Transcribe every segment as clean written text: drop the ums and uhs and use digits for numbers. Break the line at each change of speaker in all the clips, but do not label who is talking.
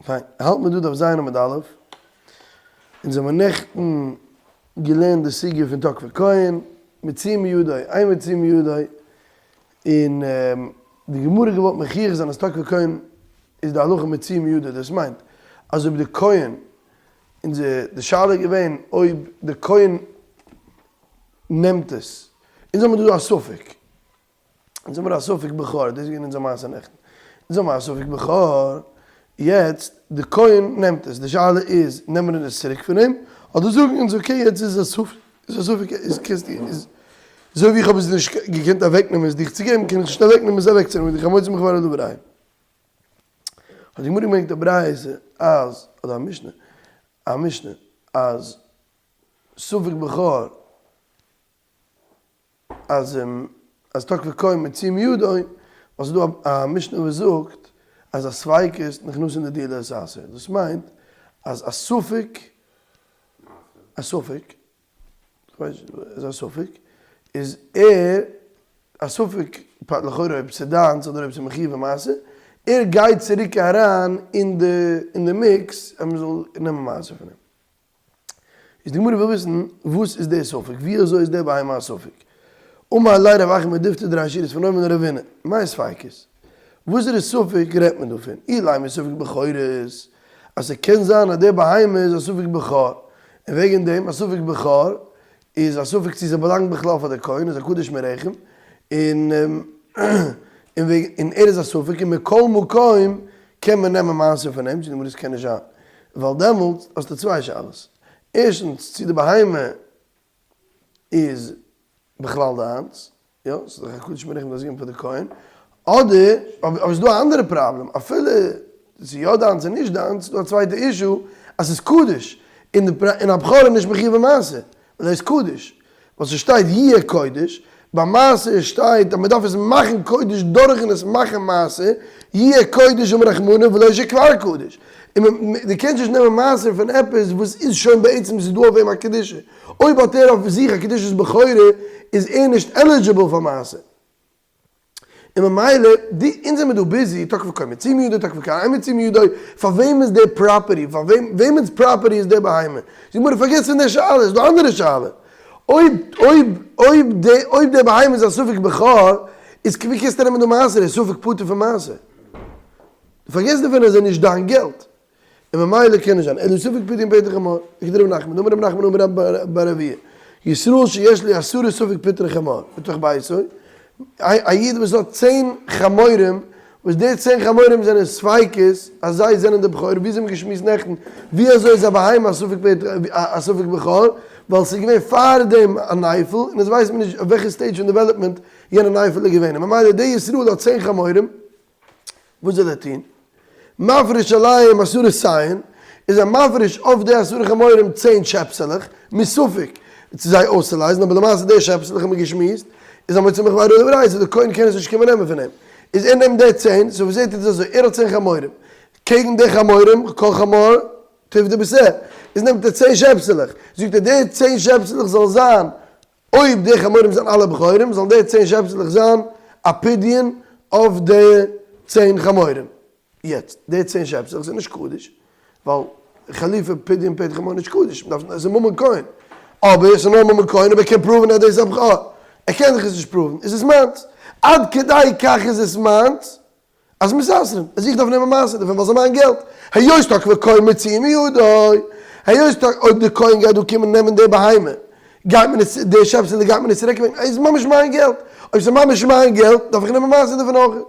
פיין, האלט מיר דא דף ז' עמוד א', אונז האבן נעכטן געלערנט די סוגיא פון תקפו כהן, מוציאין מידו, אין מוציאין מידו, און די גמרא האט געוואלט מוכיח זיין אז תקפו כהן איז די הלכה מוציאין מידו, דאס מיינט אז אויב די כהן, אונזער די שאלה איז געווען אויב די כהן נעמט עס, אונז האבן דא א ספק, אונז האמיר א ספק בכור, דאס איז געווען אונזער מעשה נעכטן, אונז האמיר א ספק בכור, יעצט די כהן נעמט עס, די שאלה איז נעמען מיר עס צוריק פון אים, אדער זאגן אונז okay יעצט איז א ספק, איז א ספק איז קענסטו איז אזוי ווי איך האב עס נישט געקענט אוועקנעמען עס דיך צו געבן קען איך נישט אוועקנעמען עס אוועקצונעמען דיך המוציא מחברו עליו הראיה. האט די גמרא געברענגט א ברייתא אז, אדער א משנה, א משנה אז ספק בכור אז אז תקפו כהן מוציאין מידו, ווייל ס'איז דא א משנה וואס זאגט אז א ספיקות נכנסין לדירה להתעשר, דאס מיינט אז א ספק, א ספק, כ'ווייס נישט, איז א ספק, איז ער א ספק לכאורה אויב ס'איז דיינס אדער אויב ס'איז מחיוב במעשר, ער גייט צוריק אריין אין די אין די mix אז מ'זאל נעמען מעשר פון אים. איז די גמרא וויל וויסן וואס איז דער ספק, ווי אזוי איז דער בהמה א ספק? אמר ליה רב אחא מדיפתי דריי שורות פון אויבן רבינא, מאי ספיקות? וואסערע ספק רעדט מען דא פון? אילימא ספק בכורות, אז ס'קען זיין אז דער בהמה איז א ספק בכור, און וועגן דעם א ספק בכור איז א ספק צו ס'באלאנגט בכלל פאר די כהן, איז א קדוש מרחם, און און ער איז א ספק, און מכל מקום קען מען נעמען מעשר פון אים, זאגט די גמרא עס קען נישט זיין, ווייל דעמאלטס האסטו צוויי שאלות, ערשטנס צו די בהמה איז בכלל דיינס, יא, ס'איז דאך א קדוש מרחם דאס געבן פאר די כהן, אדער, אבער ס'איז דא א אנדערע פראבלעם, אפילו ס'איז יא דיינס און נישט דיינס, איז דא א צווייטע issue אז ס'איז קדוש, און א בכור איז נישט מחיוב במעשר, ווייל ער איז קדוש, ווייל ס'שטייט יהיה קודש, ביי מעשר שטייט אז מ'דארף עס מאכן קודש דורכן עס מאכן מעשר, יהיה קודש אמר רחמנא ולא שכבר קדוש, און דו קענסט נישט נעמען מעשר פון עפעס וואס איז שוין בעצם ס'איז דא אויף אים א קדושה, אויב האט ער אויף זיך א קדושת בכורה איז ער נישט eligible פאר מעשר. און ממילא די אונז זעמיר דא busy, תקפו כהן מוציאין מידו, תקפו כהן אין מוציאין מידו, פאר וועם איז די property, פאר וועם, וועמענס property איז די בהמה? זאגט די גמרא פארגעס פון די שאלה, איז דא אנדערע שאלה, אויב אויב אויב די אויב די בהמה איז א ספק בכור, איז ווי קענסטו נעמען דא מעשר, איז ספק פטור פון מעשר. פארגעס דערפון אז עס איז נישט דיין געלט. און ממילא קען נישט זיין אלא ספק פדיון פטר חמור, וכדרב נחמן, דאמר רב נחמן אמר רבה בר אבויה, ישראל שיש לו עשרה ספק פטרי חמור בתוך ביתו, א איד וואס האט צען חמורים, וואס די צען חמורים זענען ספיקות אז זיי זענען די בכור, ווי אזוי האבן געשמועסט נעכטן, ווי אזוי איז א בהמה א ספק פטר א ספק בכור, ווייל ס'איז געווען פארדעם א נפל, און עס ווייסט מען נישט אויף וועלכע stage פון development יענע נפל איז געווען, און ממילא די ישראל האט צען חמורים, וואס זאל ער טון? מפריש עליהם עשרה שיאין, איז ער מפריש אויף די עשרה חמורים צען שעפסעלעך, מספק צו זיי אויסצולייזן, אבער למעשה די שעפסעלעך האבן מיר געשמועסט, איז המוציא מחבירו עליו הראיה, די כהן קען עס נישט קומען נעמען פון אים, איז ער נעמט די צען, so וואס ער טוט איז אזוי, ער האט צען חמורים, קעגן די חמורים, כל חמור תפדה בשה, איז נעמט ער צען שעפסעלעך, זאגט ער די צען שעפסעלעך זאלן זיין אויב די חמורים זענען אלע בכורים, זאלן די צען שעפסלעך זיין א פדיון אויף די צען חמורים. יעצט, די צען שעפסלעך זענען נישט קדוש, ווייל חליפי פדיון פטר חמור איז נישט קדוש, מ'דארף, עס איז ממון כהן. אבער עס איז נאר ממון כהן אויב ער קען prove ן אז דאס איז א בכור. ער קען זיך עס נישט prove ן, איז עס מיינס. עד כדי כך איז עס מיינס, אז מתעשרין, אז איך דארף נעמען מעשר דערפון ווייל ס'איז מיין געלט, היות תקפו כהן מוציאין מידו, היות ת אויב די כהן גייט דא קומען נעמען די בהמה, גייט מען עס, די שעפסעלע גייט מען עס צוריק ברענגען, איז ממש מיין געלט, אויב ס'איז ממש מיין געלט דארף איך נעמען מעשר דערפון אויך.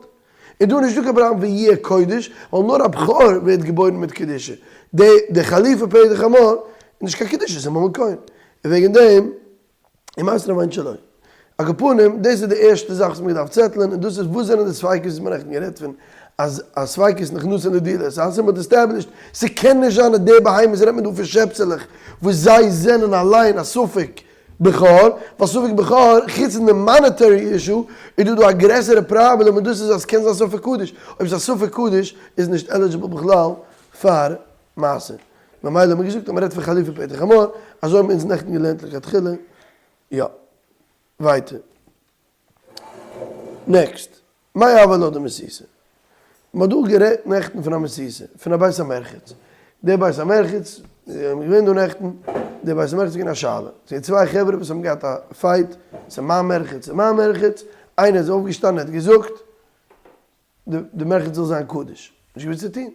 איז דא נישטא קיין פראבלעם פון יהיה קודש, ווייל נאר א בכור ווערט געבוירן מיט קדושה, די די חליפי פטר חמור איז נישט קיין קדושה, ס'איז ממון כהן, און וועגן דעם. ומעשרין והן שלו. על כל פנים, דאס איז די ערשטע זאך וואס מען דארף settle ען, און דאס איז וואס זענען די ספיקות וואס מען האט נעכטן גערעדט פון, אז א ספיקות נכנסין לדירה, סא אז מ'האט established, ס'קען נישט זיין אז די בהמות רעדט מען דא פון שעפסעלעך וואס זיי זענען אליין א ספק בכור, ווייל ספק בכור, חוץ פון די monetary issue, איז דא דא א גרעסערע פראבלעם און דאס איז אז ס'קען זיין ספק קדוש, אויב ס'איז א ספק קדוש איז נישט eligible בכלל פאר מעשר. ממילא האט מען געזאגט אז מען רעדט פון חליפי פטר חמור, אזוי האבן אונז נעכטן געלערנט לכתחילה. יא. ווייטער. next. מאי הוי עלה דמסיתא? מ'האט דא גערעדט נעכטן פון א מסיסה, פון א בית המרחץ. דער בית המרחץ, מ'איז געווען דא נעכטן, דער בית המרחץ איז געווען א שאלה. ס'איז געווען צוויי חברה וואס האבן געהאט א fight, ס'איז מיין מרחץ, ס'איז מיין מרחץ. איינער איז אויפגעשטאנען און האט געזאגט, די מרחץ זאל זיין קדוש. נישט געוואוסט צו טון.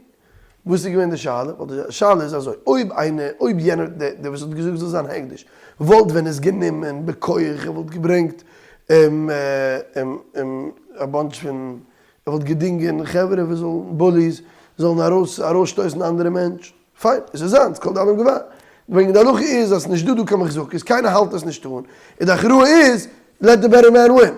וואס איז געווען די שאלה? ווייל די שאלה איז אזוי, אויב איינער, אויב יענער, דער וואס האט געזאגט זאל זיין הקדש, וואלט ווען עס גענומען בכח, ער וואלט געברענגט א bunch פון, ער וואלט געדינגען חברה וואס זאלן, bullies, זאלן ארויס ארויסשטויסן אנדערע מענטש, פיין, עס איז זיינס, כל דאלים גבר. וועגן די הלכה איז אז ס'נישט דא דא קיין מחזקות, קיינער האלט עס נישט אן, און די הכרעה איז, let the better man win.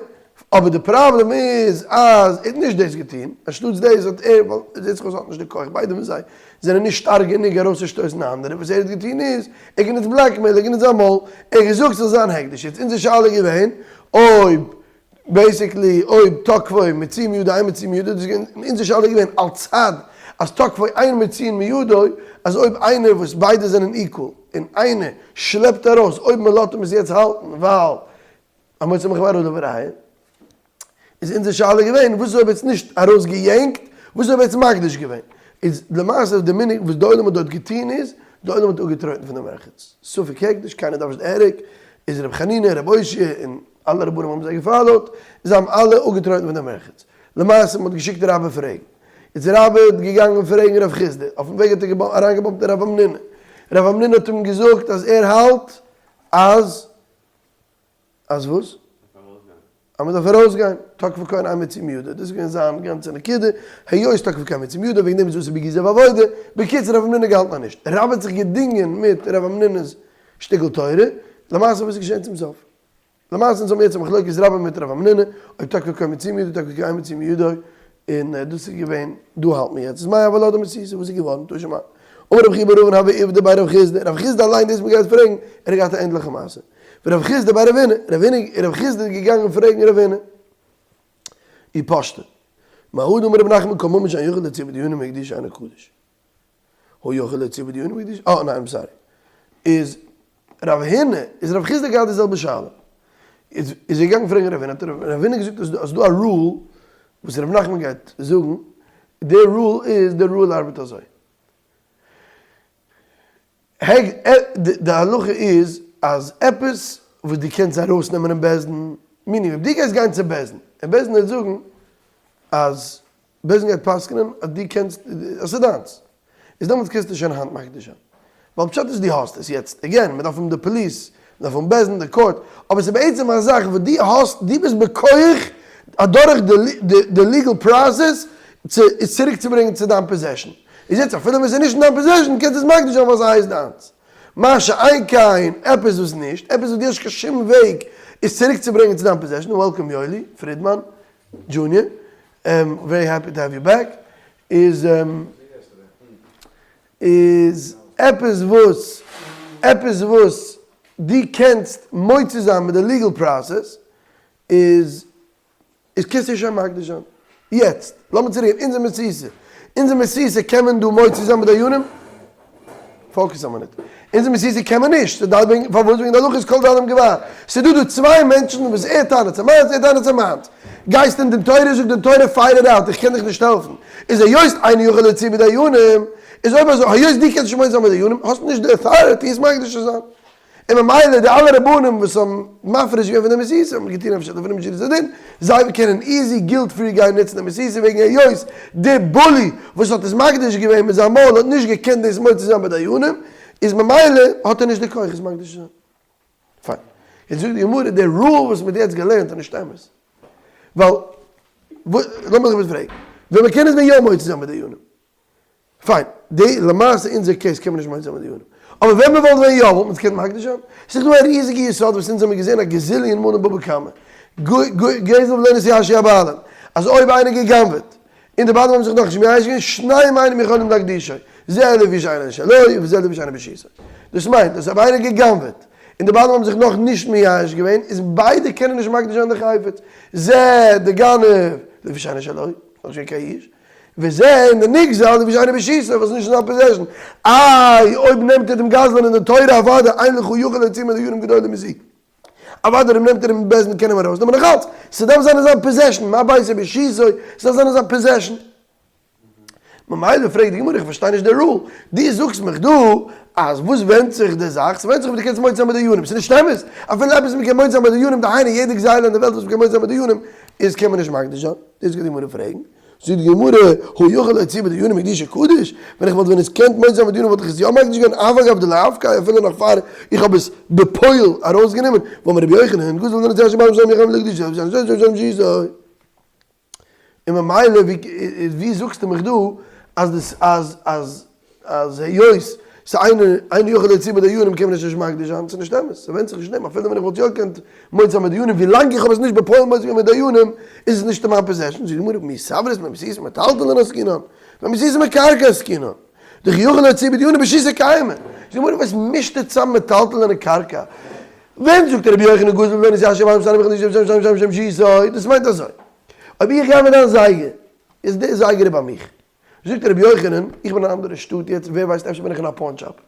אבער די פראבלעם איז אז ער האט נישט דאס געטון, אנשטאטס דאס האט ער, ווייל עס זעט זיך אויס ער האט נישט די כח, ביידע פון זיי זענען נישט שטארק גענוג ארויסצושטויסן די אנדערע, וואס ער האט געטון איז, ער האט גענוצט blackmail, ער האט גענוצט זיין מויל, ער האט געזאגט ס'זאל זיין הקדש. יעצט אונזער שאלה איז געווען אויב basically אויב תקפו מוציאין מידו אין מוציאין מידו, דאס איז געווען אונזער שאלה איז געווען על צד אז תקפו אין מוציאין מידו, אז אויב איינער וואס ביידע זענען equal און איינער שלעפט ארויס אויב מען לאזט אים עס יעצט האלטן ווייל המוציא מחבירו עליו הראיה, איז אונזער שאלה געווען וואס איז אויב ער האט עס נישט ארויסגעיענקט, וואס איז אויב ער האט עס מקדיש געווען, איז למעשה די מנהג וואס די עולם האט דארט געטון איז, די עולם האט אפגעטרויטן פון די מרחץ, ספק הקדש, קיינער דארף נישט די הרג, איז רבי חנינא, רבי אושעיא און אלע רבנים האבן זיי גע follow ט, זיי האבן אלע אפגעטרויטן פון די מרחץ. למעשה מען האט געשיקט רבה פרעגן. איז רבה געגאנגען פרעגן רב חסדא, אויפן וועג האט ער אריינגע bump ט אין רב המנונא. רב המנונא האט אים געזאגט אז ער האלט אז אז וואס? אז מען דארף ארויסגיין, תקפו כהן אין מוציאין מידו, דאס איז געווען זיין גאנצע נקודה, היות תקפו כהן מוציאין מידו, וועגן דעם איז אסור בגיזה ועבודה, בקיצור רב המנונא געהאלטן אז נישט. רבה האט זיך געדינגען מיט רב המנונא'ס שטיקל תורה, למעשה וואס איז געשען צום סוף? למעשה אונז האבן יעצט א מחלוקת רבה מיט רב המנונא, אויב תקפו כהן מוציאין מידו תקפו כהן אין מוציאין מידו, און דאס איז געווען, דא האלט מען יעצט, איז מאי הוה עלה דמסיסא, וואס איז געווארן? תא שמע. אמר רב חייא בר אבין הוה עובדא בי רב חסדא, רב חסדא אליין דאס מ'גייט פרעגן, ער האט געהאט א ענדליכע מעשה. ורב חסדא בי רב הונא, רב הונא, רב חסדא איז געגאנגען פרעגן רב הונא. אי פשטא. מהא דאמר רב נחמן כל ממון שאין יכול להוציאו בדיינים הקדישו אינו קדוש. הוא יכול להוציאו בדיינים הקדישו, אה ניין I'm sorry. איז רב הונא, איז רב חסדא געהאט די זעלבע שאלה. איז איז ער געגאנגען פרעגן רב הונא, האט רב הונא געזאגט אז ס'דא א rule וואס רב נחמן גייט זאגן, די rule איז, די rule ארבעט אזוי. די הלכה איז אז עפעס וואס דו קענסט ארויסנעמען אין בית דין, meaning אויב דו גייסט גיין צו בית דין, און בית דין וועט זאגן אז בית דין גייט פסק'נען אז דו קענסט, אז ס'איז דיינס, איז דעמאלטס קענסטו שוין היינט מקדיש זיין. ווייל פשט איז דו האסט עס יעצט, again, מ'דארף האבן די police, מ'דארף האבן בית דין, די court, אבער ס'איז בעצם א זאך וואס דו האסט, דו ביסט בכח אדורך די legal process צו עס צוריק צוברענגען צו דיין possession. איז יעצט אפילו ווען ס'איז נישט אין דיין possession קענסטו עס מקדיש זיין ווייל ס'הייסט דיינס. מה שאין כן עפעס וואס נישט, עפעס וואס דו האסט קיין שום וועג עס צוריק צוברענגען צו דיין possession, welcome יואלי פרידמאן junior, very happy to have you back, איז איז עפעס וואס עפעס וואס דו קענסט מוציא זיין מיט די legal process איז איז קענסטו שוין מקדיש זיין. יעצט, לאמיר צוריק גיין, אונזער מסיסה. אונזער מסיסה קען מען דא מוציא זיין מיט דיינים? focus א מינוט. אונזער מסיסה קען מען נישט. ס'דא וועגן, פארוואס? וועגן די הלכה איז כל דאלים גבר. ס'דא דא צוויי מענטשן וואס ער טענה'ט ס'איז מיינס, ער טענה'ט ס'איז מיינס. גייסט אין דין תורה, זאגט דין תורה fight it out, איך קען דיך נישט העלפן. איז היות אינו יכול להוציא בדיינים, איז אויב אזוי, היות דו קענסט נישט מוציא זיין מיט דיינים, האסטו נישט די authority עס מקדיש צו זיין. און ממילא די אלע רבנים וואס האבן מפריש געווען פון די מסיסה האבן געטון אפשר לפנים משורת הדין, זיי קענען easy guilt free גיין נוצן די מסיסה וועגן היות די bully וואס האט עס מקדיש געווען מיט זיין מויל האט נישט געקענט דאס מוציא זיין ביי דיינים, איז ממילא האט ער נישט די כח עס מקדיש צו זיין. פיין. יעצט זאגט די גמרא די rule וואס מען האט יעצט געלערנט איז נישט אמת. ווייל, לאמיר זיך עפעס פרעגן, ווען מען קען עס ווען יא מוציא זיין ביי דיינים, פיין, די למעשה אונזער case קען מען נישט מוציא זיין מיט דיינים, אבער ווען מען וואלט ווען יא וואלט מען עס געקענט מקדיש זיין? ס'איז דא א ריזיגע יסוד וואס אונז האמיר געזען א gazillion מאל אין בבא קמא, גזל ולא נתייאשו הבעלים, אז אויב איינער גע'גנב'עט און די בעלים האבן זיך נאכנישט מייאש געווען, שניהם אינם יכולים להקדישו, זה לפי שאינו שלו וזה לפי שאינו ברשותו. דאס מיינט אז אויב איינער גע'גנב'עט און די בעלים האבן זיך נאך נישט מייאש געווען, איז ביידע קענען נישט מקדיש זיין די חפץ, זה די גנב לפי שאינו שלו, נאכנישט געווען קיין יאוש, וזה און די נגזל לפי שאינו ברשותו וואס איז נישט אין זיין possession, איי אויב נעמט ער דעם גזלן אין די תורה אוודאי אין לך יכול להוציא מדיינים גדולים מזו, אוודאי אויב נעמט ער אים אין בית דין קען אים ארויסנעמען נאך אלץ, ס'דארף זיין אין זיין possession, מה ביתו ברשותו, ס'דארף זיין אין זיין possession. ממילא פרעגט די גמרא איך פארשטיי נישט די rule, דו זאגסט מיך דא אז וואס ווענדט זיך די זאך, ס'ווענדט זיך אויב דו קענסט מוציא זיין בדיונים, ס'איז נישט אמת, אפילו עפעס מ'קען מוציא זיין בדיונים, דהיינו יעדע גזילה אין די וועלט וואס מ'קען מוציא זיין בדיונים איז קען מען נישט מקדיש זיין, דאס גייט די גמרא פרעגן, זאגט די גמרא, הא יכול להוציא בדיונים הקדושי קדוש, ווען איך וואלט ווען עס קענט מוציא זיין בדיונים וואלט איך עס יא מקדיש געווען אף על גב דלא אפקעיה אפילו נאך פאר איך האב עס בפועל ארויסגענומען, והאמר רבי יוחנן, גזל ונוציא אשר בעלים שלהם יכולים להקדיש און ממילא ווי זאגסטו מיך דא אז דאס אז אז אז היות ס'אינו אינו יכול להוציא בדיונים קען מען עס נישט מקדיש זיין, ס'איז נישט אמת, ס'ווענדט זיך נישט אין דעם, אפילו ווען איך וואלט יא געקענט מוציא זיין בדיונים ווילאנג איך האב עס נישט בפועל מוציא געווען בדיונים איז עס נישט אין מיין possession, זאגט די גמרא מי סברת במציאות מטלטלין עסקינן, במציאות מקרקעין עסקינן, דכי יכול להוציא בדיונים ברשותא קיימא, זאגט די גמרא וואס מישט צאם מטלטלין און קרקע? ווען זאגט רבי יוחנן גזל ולא נתיישב בעלים שנים וכדי שם שם שם שם שישא, דאס מיינט אזוי, אויב איך גיי מיט דיין זייגער, איז דער זייגער איז ביי מיך, זאגט רבי יוחנן, איך בין אין א אנדערע שטאט יעצט, ווער ווייסט אפשר בין איך אין א pawn shop,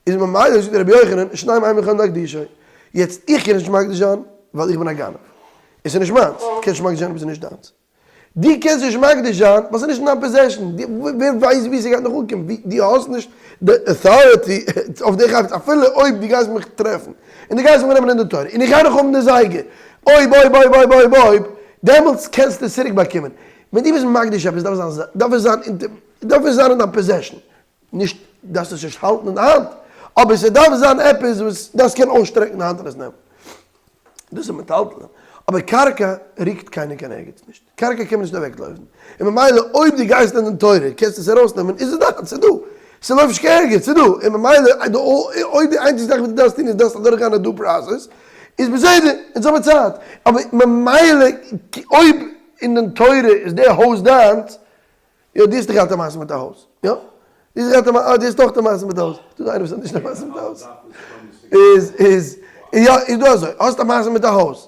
איז ממילא זאגט רבי יוחנן, שניים אין יכולין להקדישו, יעצט איך קען נישט מקדיש זיין ווייל איך בין א גנב, עס איז נישט מיינס, דו קענסט נישט מקדיש זיין אויב עס איז נישט דיינס. דו קענסט נישט מקדיש זיין ווייל ס'איז נישט אין דיין possession, ווער ווייסט וואו ס'גייט נאך אנקומען, דו האסט נישט די authority אויף די חפץ, אפילו אויב דו גייסט מיך טרעפן און דו גייסט מיך נעמען אין די תורה און איך גיי נאך האבן די זייגער, אויב אויב אויב אויב אויב אויב, דעמאלטס קענסטו עס צוריק באקומען. ווען דו ביסט מקדיש עפעס דארף עס זיין דארף עס זיין אונטער דארף עס זיין אין דיין possession, נישט דארפסט עס נישט האלטן אין די האנט, אבער ס'דארף זיין עפעס וואס דארפסט קענען אויסשטרעקן די האנט און עס נעמען. דאס איז מטלטלין. אבער קרקע רוקט קיינער קיין ערגעץ נישט. קרקע קען מען נישט אוועקלויפן. און ממילא אויב דו גייסט אין דין תורה קענסטו עס ארויסנעמען, איז עס דיינס, ס'איז דא. ס'לויפט נישט קיין ערגעץ, ס'איז דא. און ממילא אויב די איינציגסטע זאך וואס דו דארפסט טון איז דארפסט אדורכגיין א due process, איז בסדר, אונז האבן צייט. אבער ממילא אויב אין דין תורה איז די הויז דיינס, יא, דו האסט דאך געהאט א מעשה מיט א הויז, יא? דו האסט געהאט א מעשה, אה, דו האסט אויך א מעשה מיט א הויז. איז דא איינער וואס האט נישט א מעשה מיט א הויז? איז, איז, יא, איז דא אזוי, האסט א מעשה מיט א הויז,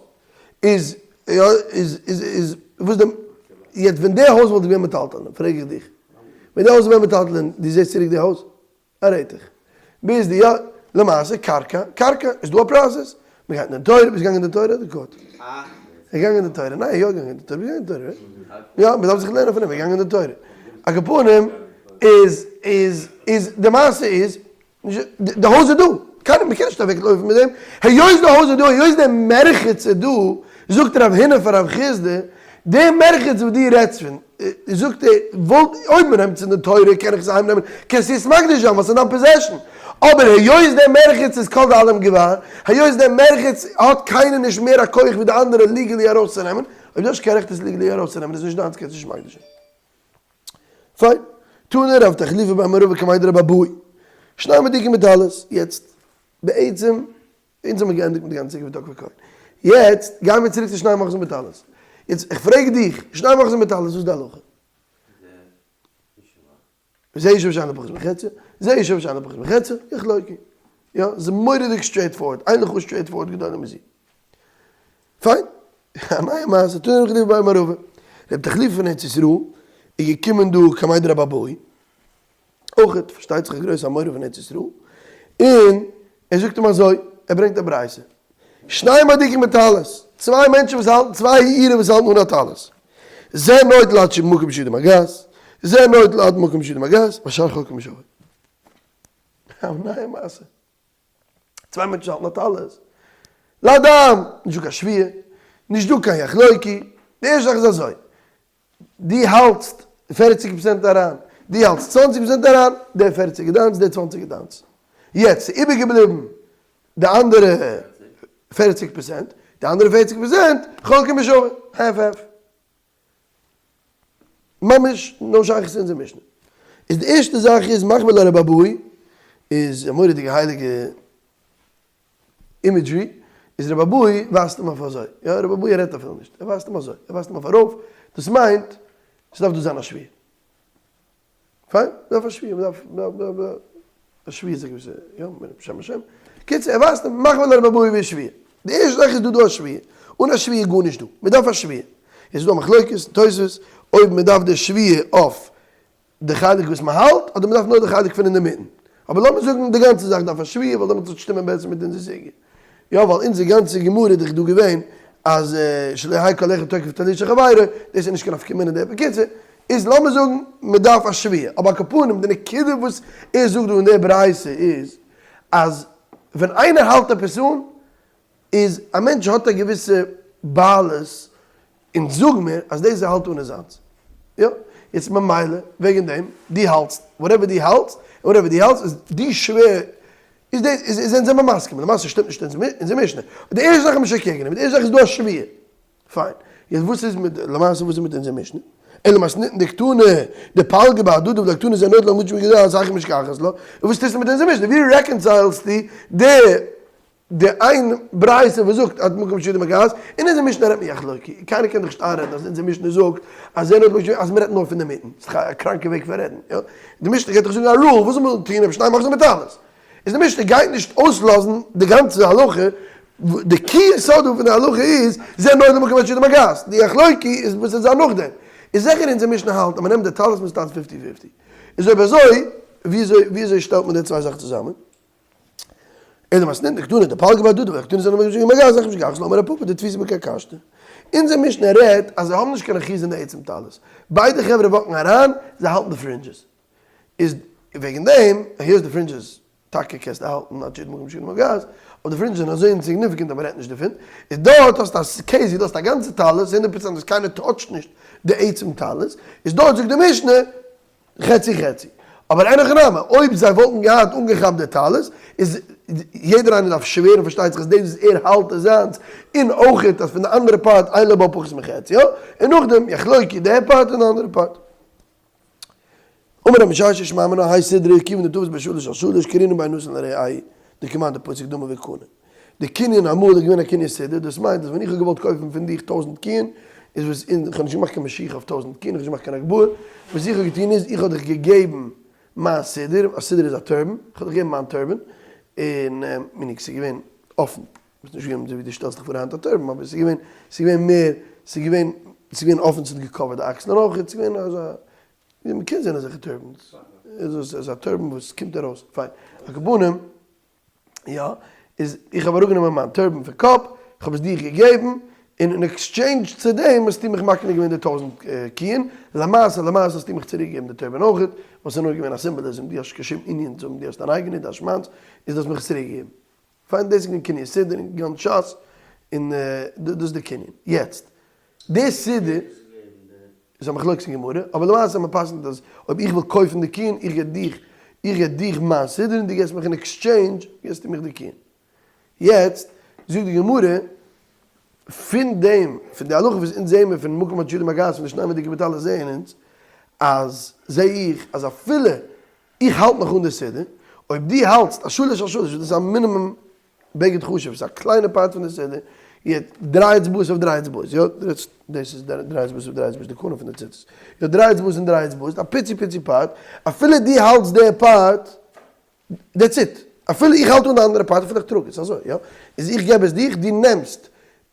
איז, יא, איז, איז, איז, וואס די, יעצט ווען די הויז וואלט געווען מטלטלין, פרעג איך דיך, ווען די הויז וואלט געווען מטלטלין, דו זעסט צוריק די הויז? א רעטעך. ביז די יא, למעשה קרקע, קרקע, איז דא א process, מען גייט אין די תורה, ביסט געגאנגען אין די תורה אדער court? איז געגאנגען אין די תורה, ניין יא געגאנגען אין די תורה, ביסט געגאנגען אין די תורה, יא, מען דארף זיך לערנען פון אים, איז געגאנגען אין די תורה. על כל פנים איז איז איז די מעשה איז, די הויז איז דא, קיינער מען קען נישט אוועק לויפן מיט דעם, היות די הויז איז דא, היות די מרחץ איז דא, זאגט רב הונא פאר רב חסדא, די מרחץ וואס דו רעדסט פון, זאגט ער, וואלט, אויב מען נעמט עס אין די תורה קען איך עס אהיים נעמען, קענסטו עס מקדיש זיין ווייל ס'איז אין דיין possession, אבער היות דער מרחץ איז כל דאלים גבר, היות דער מרחץ האט קיינער נישט מער א כח ווי די אנדערע legally ארויסצונעמען, אויב דו האסט קיין רעכט עס legally ארויסצונעמען איז נישט דיינס קענסטו נישט מקדיש זיין. פיין. תנא רב תחליפא בר מערבא קמיה דרבי אבהו. שנים מהודקין בטלית. יעצט, בעצם. אונז האמיר געענדיגט מיט די גאנצע סוגיא פון תקפו כהן. יעצט גייען מיר צוריק צו שנים אוחזין בטלית. יעצט איך פרעג דיך, שנים אוחזין בטלית וואס איז די הלכה? זה ישוב שאין לו פחות מחציו, זה ישוב שאין לו פחות מחציו, יחלוקו. יא, ס'איז מורא'דיג straight forward, אין לך straight forward גדולה מזו. פיין. א נייע מעשה, תנא רב תחליפא בר מערבא. רב תחליפא פון ארץ ישראל איז געקומען דא קמיה דרבי אבהו. אויך פארשטייט זיך א גרויסע אמורא פון ארץ ישראל, און ער זאגט אים אזוי, ער ברענגט א ברייתא, שנים מהודקין בטלית, צוויי מענטשן וואס האלטן, צוויי אידן וואס האלטן אן א טלית, זה נוטל עד מקום שידו מגעת, זה נוטל עד מקום שידו מגעת, והשאר חולקין בשווה. א נייע מעשה. צוויי מענטשן האלטן א טלית, להדם, נישט דא קיין שבועה, נישט דא קיין יחלוקו, די ערשטע זאך איז אזוי, דו האלטסט פערציג פראצענט אריין, דו האלטסט צוואנציג פראצענט אריין, די פערציג איז דיינס, די צוואנציג איז דיינס. יעצט ס'איז איבערגעבליבן די אנדערע פערציג פראצענט, די אנדערע פערציג פראצענט חולקים בשווה, half half. ממש no שייכות צו אונזער משנה. איז די ערשטע זאך איז מחמיר ליה רבי אבהו איז א מורא'דיגע הייליגע imagery, איז רבי אבהו ווייזט אים אויף אזוי, יא רבי אבהו רעדט אפילו נישט, ער ווייזט אים אזוי, ער ווייזט אים אויף ארויף, דאס מיינט ס'דארף דא זיין א שבועה. פיין, מ'דארף א שבועה, מ'דארף, מ'דארף, א שבועה איז א געוויסע, יא, בשם השם. קיצור, ער ווייזט אים, מחמיר ליה רבי אבהו בשבועה. די ערשטע זאך איז דא דא א שבועה, אן א שבועה איז גארנישט דא, מ'דארף א שבועה. עס איז דא א מחלוקת, תוספות, אויב מ'דארף די שבועה אויף די חלק וואס מען האלט, אדער מען דארף נאר די חלק פון אינדערמיטן. אבער לאמיר זאגן די גאנצע זאך דארף א שבועה, ווייל דעמאלטס וועט שטימען בעסער מיט אונזער סוגיא. יא, ווייל אונזער גאנצע גמרא איז דאך דא געווען אז שלא יהא כל אחד תוקף טלית של חברו, דאס איז נישט קיין נפקא מינה דער. בקיצור, איז לאמיר זאגן מען דארף א שבועה, אבער על כל פנים די נקודה וואס ער זאגט דא אין די ברייתא איז אז ווען איינער האלט עפעס אן איז א מענטש האט א געוויסע בעלות און זאג מיר אז דאס ער האלט אן איז זיינס. יא, יעצט ממילא וועגן דעם דו האלטסט whatever דו האלטסט און whatever דו האלטסט איז די שווער איז דאס איז זענען זיי מסכים למעשה שטימט נישט אונזער משנה. די ערשטע זאך איז מען שוין קעגן אים, די ערשטע זאך איז דא א שבועה. פיין. יעצט וואס איז מיט למעשה וואס איז מיט אונזער משנה? אלא מתניתין דקתני דפלגי בהדדי ולא קתני זה נוטל למקום שידו אז היכי משכחת לה, און וואס טוסטו מיט אונזער משנה? ווי reconcile סטו די די איין ברייתא וואס זאגט אז מקום שידו מגעת, אין אונזער משנה רעדט מען יחלוקו, קיינער קען דאך נישט איינרעדן אז אונזער משנה זאגט אז זה נוטל למקום אז מ'רעדט נאר פון די מיטן, ס'איז דאך א קראנקע וועג פון רעדן, יא? די משנה גייט דאך זאגן א rule, וואס זאל מען טון אויב שניהם אוחזין בטלית? איז די משנה גייט נישט אויסלאזן די גאנצע הלכה, די key יסוד פון די הלכה איז זה נוטל למקום עד שידו מגעת, די יחלוקו איז וואס עס זיין נאכדעם, איז זיכער אונזער משנה האלט אז מען נעמט די טלית מען סטארט fifty fifty, איז אויב אזוי וויאזוי וויאזוי שטעלט מען די צוויי זאכן צוזאמען? אלא מתניתין דקתני דפלגי בהדדי ולא קתני זה נוטל למקום עד שידו מגעת היכי משכחת לה אמר רב פפא דתפיסה בכרכשתא, אונזער משנה רעדט אז זיי האבן נישט קיין אחיזה אין די עצם טלית, ביידע חברה walk ן אריין, זיי האלטן די fringes. איז וועגן דעם, היות די fringes טאקע קענסטו האלטן עד שידו מקום שידו מגעת, אבער די fringes זענען אזוי insignificant אז מען רעדט נישט דערפון, איז דארט האסטו א case ווי דו האסט א גאנצע טלית, הונדערט פראצענט וואס קיינער touch ט נישט די עצם טלית, איז דארט זאגט די משנה חצי חצי. אבער אין הכי נמי, אויב זיי וואלטן געהאט אנגעכאפט די טלית, איז יעדער איינער דארף שווערן פארשטייט זיך אז דאס וואס ער האלט איז זיינס, און אויכעט אז פון די אנדערע part אין לו בה פחות מחציה, און נאכדעם יחלוקו די part און די אנדערע part. אמר רב משרשיא שמע מינה האי סודרא כיוון דתפס ביה שלש על שלש קרינן ביה נתין לרעהו דכמאן דפסיק דמא וקני. די קנין אמאל איז געווען א קנין סודר, דאס מיינט אז ווען איך האב געוואלט קויפן פון דיך טויזענט קיען, איז וואס און איך האב נישט געמאכט קיין משיכה אויף טויזענט קיען, איך האב נישט געמאכט קיין הגבהה, וואס איך האב געטון איז איך האב דיך געגעבן מיין סודר, א סודר איז א turban, איך האב דיך געגעבן מיין turban, און מיניג ס'איז געווען אפן, ס'איז נישט געווען אזוי ווי דו שטעלסט דיך פאר היינט א turban, אבער ס'איז געווען, ס'איז געווען מער, ס'איז געווען, ס'איז געווען אפן, ס'האט גע cover ט די אקסלען אויך, ס'איז געווען אזא, ווי מ'קען זען אזעלכע turbans, איז אזא turban וואס קומט ארויס, פיין, על כל פנים, יא, איז איך האב אראפגענומען מיין turban פון קאפ, איך האב עס דיך געגעבן, און אין exchange צו דעם האסטו מיך מקנה געווען די טויזענט קיען, למעשה למעשה האסטו מיך צוריק געגעבן די turban אויכעט, ווייל ס'איז נאר געווען א symbolism, דו האסט נישט קיין שום ענין צו האבן, דו האסט אן אייגענע, דו האסט מיינס, איז דו האסט מיך עס צוריק געגעבן. פיין דאס איז געווען קנין סודר אין גאנץ שס, און דאס איז די קנין. יעצט, די סודר איז א מחלוקת אין גמרא, אבער למעשה מען פסק'נט אז אויב איך וויל קויפן די קיען, איך געב דיך, איך געב דיך מיין סודר און דו געבסט מיך אין exchange געבסטו מיך די קיען. יעצט זאגט די גמרא, פון דעם, פון די הלכה וואס אונז זעהן מיר פון מקום עד שידו מגעת פון די שניהם מהודקין בטלית זעהן אונז, אז זעה איך אז אפילו איך האלט נאך אן די סודר, אויב דו האלטסט א שלש על שלש, וואס דאס איז א מינימום בגד חשוב, ס'איז א קליינע part פון די סודר, יעצט דריי אצבעות אויף דריי אצבעות, יא, דאס איז דריי אצבעות אויף דריי אצבעות, די קנה פון די ציצית, יא, דריי אצבעות און דריי אצבעות, א פיצי פיצי part, אפילו דו האלטסט די part, that's it, אפילו איך האלט אן די אנדערע part, אפילו איך טראג עס אזוי, יא, איז איך געב עס דיך, דו נעמסט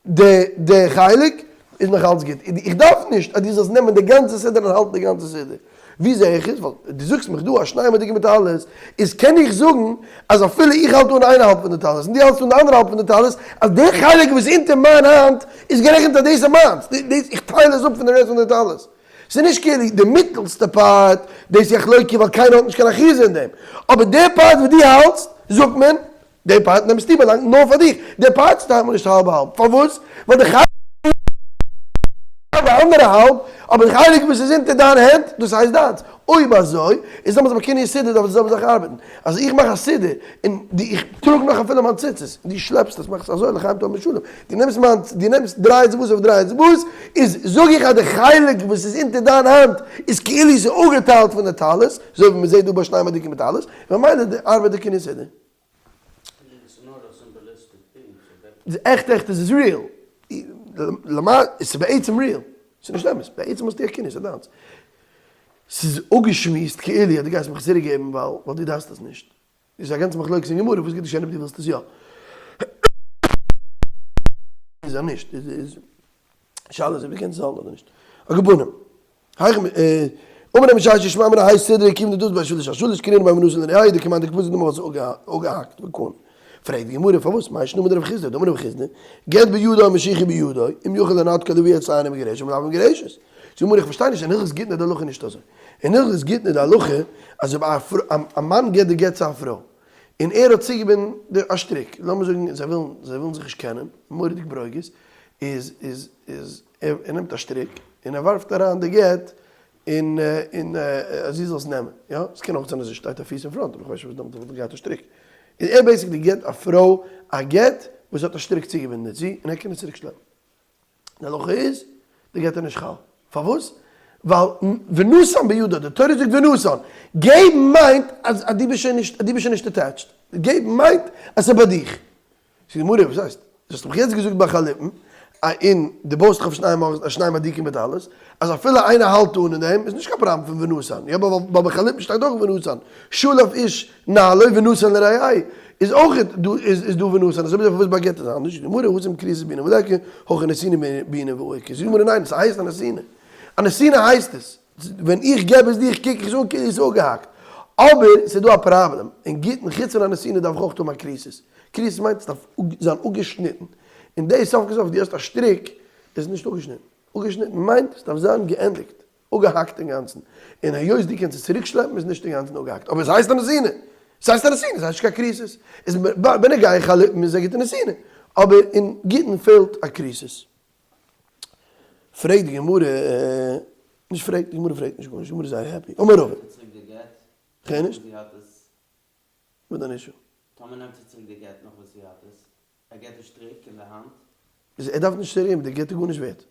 די די חלק איז נאך אלץ גוט, איך דארף נישט אז דו זאלסט נעמען די גאנצע סודר און האלטן די גאנצע סודר, ווי זע איך עס? ווייל דו זאגסט מיך דא אז שניהם מהודקין בטלית, איז קען איך זאגן אז אפילו איך האלט אן איין האלב פון די טלית און דו האלטסט אן די אנדערע האלב פון די טלית, אז די חלק וואס איז אונטער מיין האנט איז גערעכנט אז דאס איז מיינס, דאס איך טייל עס אפ פון די רעסט פון די טלית. ס'איז נישט כאילו די מיטעלסטע part, דאס יחלוקו ווייל קיינער האט נישט קיין אחיזה אין דעם, אבער די part וואס דו האלטסט, זאגט מען, די part נעמסטו באלאנגט נאר פאר דיך, די parts טיילט מען נישט האלב האלב, פארוואס? ווייל די חלק די אנדערע האלב, אבער די חלק וואס איז אונטער דיין הענט, דאס הייסט דיינס, אויב אזוי, איז דעמאלטס ביי קנין סודר דארף די זעלבע זאך ארבעטן, אז איך מאך א סודר, און די איך טראג נאך אפילו מיין ציצית, און דו שלעפסט עס מאכסט אזוי לחיים טוב משלום, דו נעמסט מיין, דו נעמסט דריי אצבעות אויף דריי אצבעות, איז זאג איך אז די חלק וואס איז אונטער דיין האנט איז כאילו ס'איז אפגעטיילט פון די טלית, אזוי ווי מ'זעט דא ביי שניהם מהודקין בטלית, ממילא ארבעט די קנין סודר. עכט עכט איז עס real. למעשה עס איז בעצם real. ס'איז נישט אמת. בעצם האסטו א קנין, ס'איז דיינס. ס'איז אפגעשמועסט כאילו אז דו גייסט מיך צוריק געבן ווייל דו דארפסט עס נישט. איז א גאנצע מחלוקת אין גמרא וואס גייט געשען אויב דו ווילסט עס יא. איז אז נישט. איז שאלה איז אויב דו קענסט עס האלטן אדער נישט. על כל פנים. אמר רב משרשיא שמע מינה האי סודרא כיון דתפיס ביה שלש על שלש קרינן ביה ונתין לרעהו דכמאן דקפסיק דמא וואס אפגעהאקט וקני. פרעגט די גמרא פארוואס מאי שנא מדרב חסדא דאמר רב חסדא גט בידו משיכה בידו אם יכול לנתקו להביא את אינו מגורשת ולאו מגורשת. זאגט די גמרא איך פארשטיי נישט, אין הלכות גיטין איז די הלכה נישט אזוי. אין הלכות גיטין איז די הלכה אז אויב א מאן געבט די גט צו א פרוי, און ער האט צוגעבינדן די א שטריק, לאמיר זאגן זיי ווילן זיי ווילן זיך נישט קענען, מורא'דיג ברוגז, איז איז איז ער נעמט א שטריק און ער ווארפט אריין די גט און און אז זי זאל עס נעמען, יא, עס קען אויך זיין אז עס שטייט א פיס אין front, אבער איך ווייס נישט וואס דעמאלט וואלט ער געהאט א שטריק, איז ער basically געבט א פרוי א גט וואס האט א שטריק צוגעבינדן דערצו און ער קען עס צוריק שלעפן. די הלכה איז, די גט איז נישט חל. פארוואס? ווייל ונתן בידה, די תורה זאגט ונתן, געבן מיינט אז אז דו ביסט שוין נישט, אז דו ביסט שוין נישט attached. געבן מיינט אז ס'איז ביי דיך. זאגט די גמרא, וואס הייסט? דו האסט דאך יעצט געזאגט ביי חליפין, און דו בויסט דאך אויף שניהם מהדקין בטלית, אז אפילו איינער האלט אן אין דעם איז נישט קיין פראבלעם פון ונתן, יא ווייל ביי חליפין שטייט אויך ונתן, שלף איש נעלו ונתן לרעהו, איז אויך דא איז דא ונתן, אזוי פארוואס ביי גט איז אנדערש, זאגט די גמרא התם כריתות בעינן וליכא, הכא נתינה בעינן ואיכא, זאגט די גמרא ניין עס הייסט א נתינה, א נתינה הייסט עס, ווען איך געב עס דיר קוק איך עס אן כאילו עס איז אפגעהאקט, אבער ס'איז דא א פראבלעם, אין גיטין חוץ פון א נתינה דארף איך אויך האבן א כריתות, כריתות מיינט עס דארף זיין אפגעשניטן, און דאס סוף כל סוף דו האסט א שטריק איז נישט אפגעשניטן, אפגעשניטן מיינט עס דארף זיין געענדיגט, אפגעהאקט אינגאנצן, און היות דו קענסט עס צוריק שלעפן איז נישט אינגאנצן אפגעהאקט, אבער עס הייסט א נתינה, עס הייסט א נתינה, עס הייסט נישט קיין כריתות, איז בנוגע חליפין איז א גוטע נתינה, אבער אין גיטין פעלט א כריתות. פרעגט די גמרא, נישט פרעגט, די גמרא פרעגט נישט גארנישט, די גמרא איז זייער happy, אמר רבא. כ'הער נישט. וואס דיין issue?
טאמער נעמט זי צוריק די גט נאך וואס זי האט עס, ער געט די שטריק אין די האנט.
איז ער דארף נישט צוריק געבן, די גט איז גארנישט ווערט.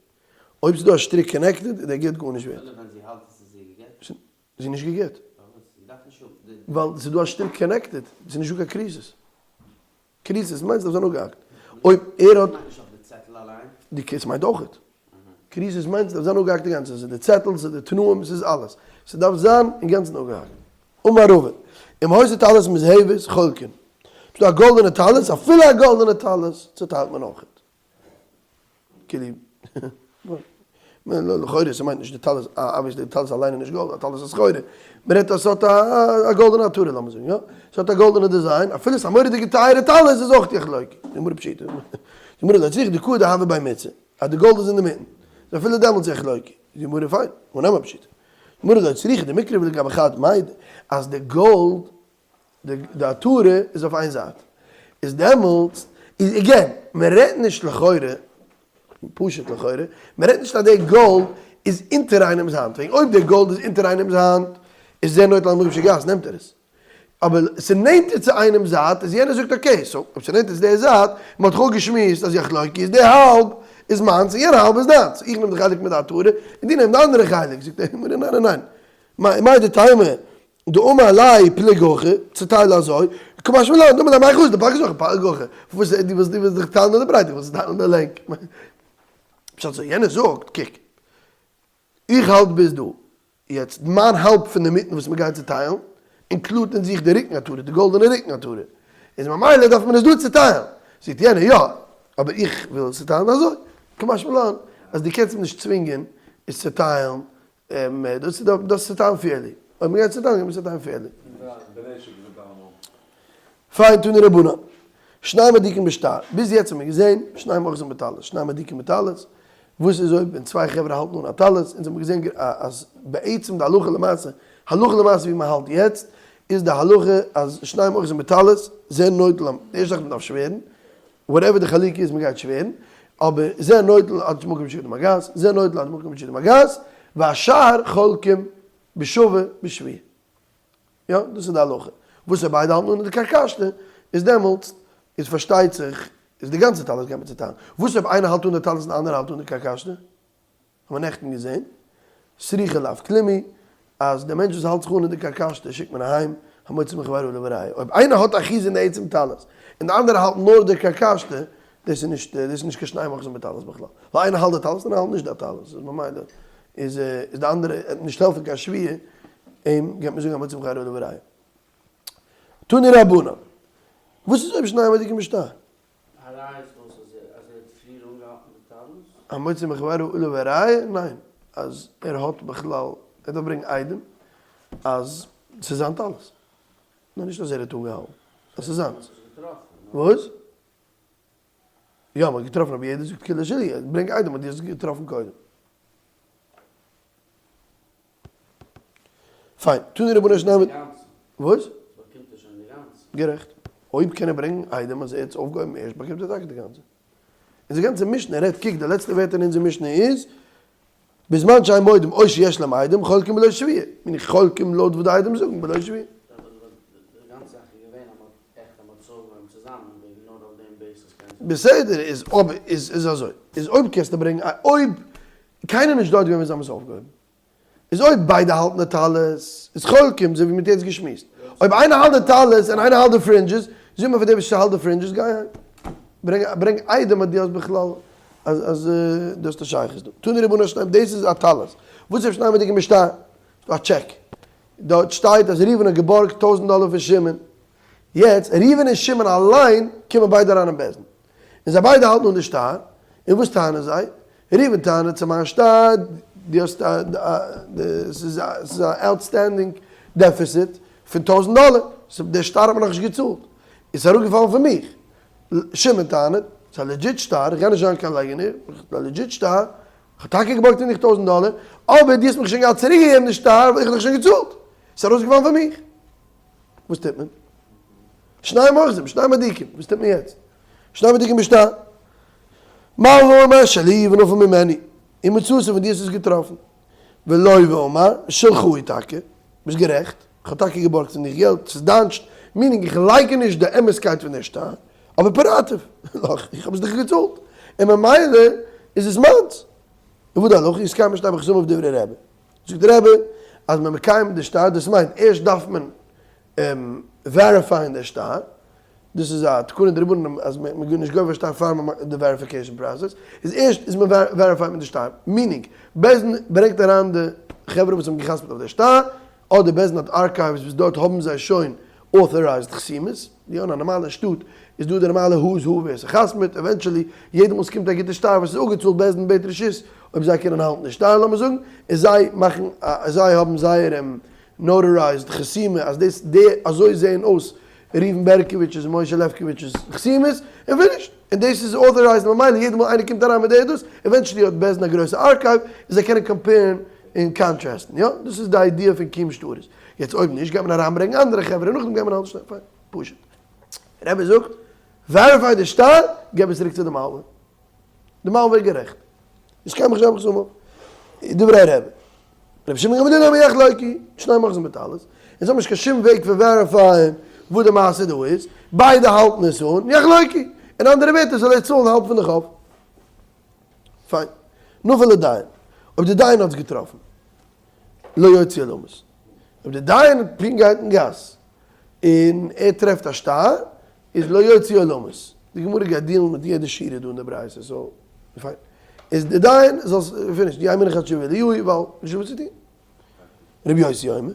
אויב ס'איז דא א שטריק connected איז די גט גארנישט ווערט.
אפילו ווען זי האלט עס איז זי גע'גט?
זי איז נישט גע'גט.
פארוואס? זי דארף נישט האבן די.
ווייל ס'איז דא א שטריק connected, ס'איז נישט דא קיין כריתות. כריתות מיינט ס'דארף זיין אפגעהאקט. אויב ער האט.
מיינט נישט אויף די צעטל אליין.
די כריתות מיינט אויכעט. כריתות מיינט ס'דארף זיין אפגעהאקט אינגאנצן, ס'איז די צעטל, ס'איז די תנאים, ס'איז אלעס. ס'דארף זיין אינגאנצן אפגעהאקט. אמר רבא, אם היתה טלית מוזהבת חולקין. ס'דא א גאלדענע טלית, אפילו א גאלדענע טלית צוטיילט מען אויכעט. כאילו, לכאורה ס'מיינט נישט די טלית, obviously די טלית אליין איז נישט גאלד, א טלית איז סחורה. מ'רעדט אז ס'האט א גאלדענע עטרה לאמיר זאגן, יא? ס'האט א גאלדענע design, אפילו ס'איז א מורא'דיגע טייערע טלית איז אויך יחלוקו. די גמרא פשיטא. די גמרא לא צריכא דקא דהוה בי מיצעא, אז די גאלד איז אינדערמיטן. איז אפילו דעמאלטס יחלוקו. די גמרא פיין, הא נמי פשיטא. די גמרא לא צריכא דמקרב לגבי חד מידע, אז די גאלד די עטרה איז אויף איין זייט, איז דעמאלטס איז again, מען רעדט נישט לכאורה, פשוט לכאורה, מען רעדט נישט אז די גאלד איז אונטער איינעמס האנט, וועגן אויב די גאלד איז אונטער איינעמס האנט, איז זה נוטל עד מקום שגס, נעמט ער עס. אבער ס'נענטער צו איינעמס זייט, איז יענער זאגט okay, so אויב ס'נענטער צו די זייט, מען האט דאך אפגעשמועסט אז יחלוקו איז די האלב איז מיינס און יענע האלב איז דיינס, איך נעם די חלק מיט די עטרה און דו נעם די אנדערע חלק, זאגט ער, ניין ניין ניין, מהו דתימא דאמר ליה פלוג הכי, צוטייל אזוי, קא משמע לן, דאמר ליה מאי חזית דפליג הכי פלוג הכי, וואס דו ווילסט דו ווילסט דיך טיילן אין די ברייט, איך וויל זיך טיילן אין די לענג. פשט אזוי, יענער זאגט, קוק, איך האלט ביז דא, יעצט מיין האלב פון די מיטן וואס מ'גייט צוטיילן, include ט אין זיך די רוקן עטרה, די גאלדענע רוקן עטרה, איז ממילא דארף מען עס דא צוטיילן. זאגט יענער, יא, אבער איך וויל עס צוטיילן אזוי, קא משמע לן, אז דו קענסט אים נישט צווינגען עס צוטיילן דאס איז דאס צוטיילן fairly. אויב מ'גייט צוטיילן גייט מען צוטיילן fairly. פיין תנו רבנן. שנים מהדקין בשטר. ביז יעצט האבן מיר געזען שנים אוחזין בטלית. שנים מהדקין בטלית. וואס איז אויב ווען צוויי חברה האלטן אן א טלית? אונז האבן געזען אז בעצם די הלכה למעשה, הלכה למעשה ווי מ'האלט יעצט, איז די הלכה אז שנים אוחזין בטלית, זה נוטל, די ערשטע זאך מ'דארף שווערן, whatever די חלוקה איז מ'גייט שווערן, אבער זה נוטל עד מקום שידו מגעת, זה נוטל עד מקום שידו מגעת, והשאר חולקים בשווה בשבועה. יא, דאס איז די הלכה. וואס אויב ביידע האלטן אן אין די כרכשתא, איז דעמאלטס איז פארשטייט זיך איז די גאנצע טלית גייט מען צוטיילן. וואס אויב איינער האלט אן די טלית און די אנדערע האלט אן די כרכשתא? האבן מיר נעכטן געזען, סריחא לאו כלום היא, אז דער מענטש וואס האלט זיך אן אין די כרכשתא שיקט מען אהיים, המוציא מחבירו עליו הראיה. אויב איינער האט אחיזה אין די עצם טלית, און די אנדערע האלט נאר די כרכשתא, דאס איז נישט, דאס איז נישט קיין שנים אוחזין בטלית בכלל. ווייל איינער האלט די טלית און איינער האלט נישט די טלית, איז ממילא איז איז די אנדערע וועט נישט העלפן קיין שבועה, אים גייט מען זאגן המוציא מחבירו עליו הראיה. תנו רבנן, וואס איז אויב שנים מהדקין בשטר?
א ראיה איז וואס אז ער האט פריער אנגעהאלטן די טלית?
המוציא מחבירו עליו הראיה? ניין, אז ער האט בכלל, ער דארף ברענגען עדים אז ס'איז זיין טלית. נאר נישט אז ער האט אנגעהאלטן, אז ס'איז זיינס. וואס? יא, מ'האט געטראפן אבער יעדער זאגט כולה שלי, ברענג עדים אז דו האסט געטראפן קודם. פיין, תנו רבנן שניהם. וואס? גערעכט. אויב קען ער ברענגען עדים אז ער האט עס אויפגעהויבן ערשט באקומט ער טאקע די גאנצע. אונזער גאנצע משנה רעדט, קוק די לעצטע ווערטער אין אונזער משנה איז, בזמן שאין מודים או שיש להם עדים חולקים בלא שבועה, מיין איך חולקים לויט וואס די עדים זאגן בלא שבועה. בסדר איז אבער איז איז אזוי איז אויב קענסטו ברענגען א אויב קיינער נישט דארט געווען ווען זיי האבן עס אויפגעהויבן איז אויב ביידע האלטן די טלית איז חולקים אזוי ווי מ'האט יעצט געשמועסט אויב איינער האלט די טלית און איינער האלט די fringes זאג מיר פאר דער וואס האלט די fringes גיי אהיים ברענג ברענג עדים אז דו האסט בכלל אז אז דו האסט א שייכות דא תנו רבנן שניהם דאס איז א טלית וואס איז שניהם מודדים בשטר ס'דא א טשעק דארט שטייט אז ראובן האט געבארגט טויזענט דאלער פון שמעון יעצט, ראובן און שמעון אליין קומען ביידע אריין אין בית דין, און זיי ביידע האלטן אן די שטר, און וואס טענה'ן זיי? ראובן טענה'ט צו מיין שטר, דו האסט א, ס'איז א outstanding deficit פון טויזענט דאלער, דער שטר האט מען נאכנישט געצאלט, איז אראפגעפאלן פון מיך. שמעון טענה'ט, ס'איז א legit שטר, איך גיי נישט זיין קיין ליגנער, א legit שטר, איך האב טאקע געבארגט פון דיך טויזענט דאלער, אבער דו האסט מיך שוין געהאט צוריקגעגעבן די שטר, ווייל איך האב דיך שוין געצאלט, ס'איז ארויסגעפאלן פון מיך. וואס טוט מען? שניהם אוחזין, שניהם מודדים, וואס טוט מען יעצט? שניהם מודדים בשטר. מלוה אומר שלי ונפל ממני, ומצאתו פון דיר האסט עס געטראפן. ולוה אומר שלך הוא טאקע, ביסט גערעכט, איך האב טאקע געבארגט פון דיך געלט, ס'איז דיין שט, meaning איך לייקן נישט די אמת'קייט פון דער שטר, אבער פירעתיו, לך, איך האב עס דיך געצאלט, און ממילא איז עס מיינס. און וואס די הלכה איז קיים בשטר בחתומיו דברי רבי. זאגט דער רבי אז מען מקיים די שטר דאס מיינט ערשט דארף מען וועריפייען די שטר, דאס איז א תקנה דרבנן אז מען איז נישט גובה שטר פאר מען מאכט די verification process, איז ערשט איז מען וועריפייט מיט די שטר, meaning בית דין ברענגט אריין די חברה וואס האבן געחתמעט אויף די שטר, אדער בית דין האט archives וואס דארט האבן זיי שוין authorized חתימות, יא אין א נארמאלע שטאט איז דא די נארמאלע who's who ווער ס'חתמ'עט, eventually יעדע מאל ס'קומט א גוטע שטר וואס איז אפגעצאלט בית דין בעט רשות אויב זיי קענען האלטן די שטר לאמיר זאגן, און זיי מאכן א זיי האבן זייער notarized חתימה אז דאס די אזוי זעהן אויס ראובן בערקאוויטש'ס און משה לעפקאוויטש'ס חתימות, און finished, און דאס איז authorized ממילא יעדע מאל איינער קומט אריין מיט די עדות, eventually האט בית דין א גרויסע archive און זיי קענען קאמפעירן און קאנטראסטן, יא דאס איז די idea פון קיום שטרות. יעצט אויב נישט גייט מען אריינברענגן אנדערע חברה נאכדעם גייט מען האלטן שטיין פיין פשוט רבי זאגט verify די שטר געב עס צוריק צו די מלווה די מלווה איז גערעכט איז קיין מחשב חסומה דברי רבי רבי שמעון גמליאל אומר יחלוקו שניהם אוחזין בטלית אונז האבן נישט קיין שום וועג פון וועריפייען וואס די מעשה דא איז ביידע האלטן עס אן יחלוקו אין אנדערע ווערטער זאל ער צאלן האלב פון די חוב פיין נפל לדיין אויב די דיין האט עס געטראפן לא יוציא עולמות. אויב די דיין פונקט גייט אין גאס און ער טרעפט א שטר איז לא יוציא עולמות. די גמרא גייט דילן מיט יעדע שורה דא אין די ברייתא so פיין. איז די דיין זאל finish די איין מנח תשובה אליהו ווייל נישט דא וואס צו טון. רבי יוסי אומר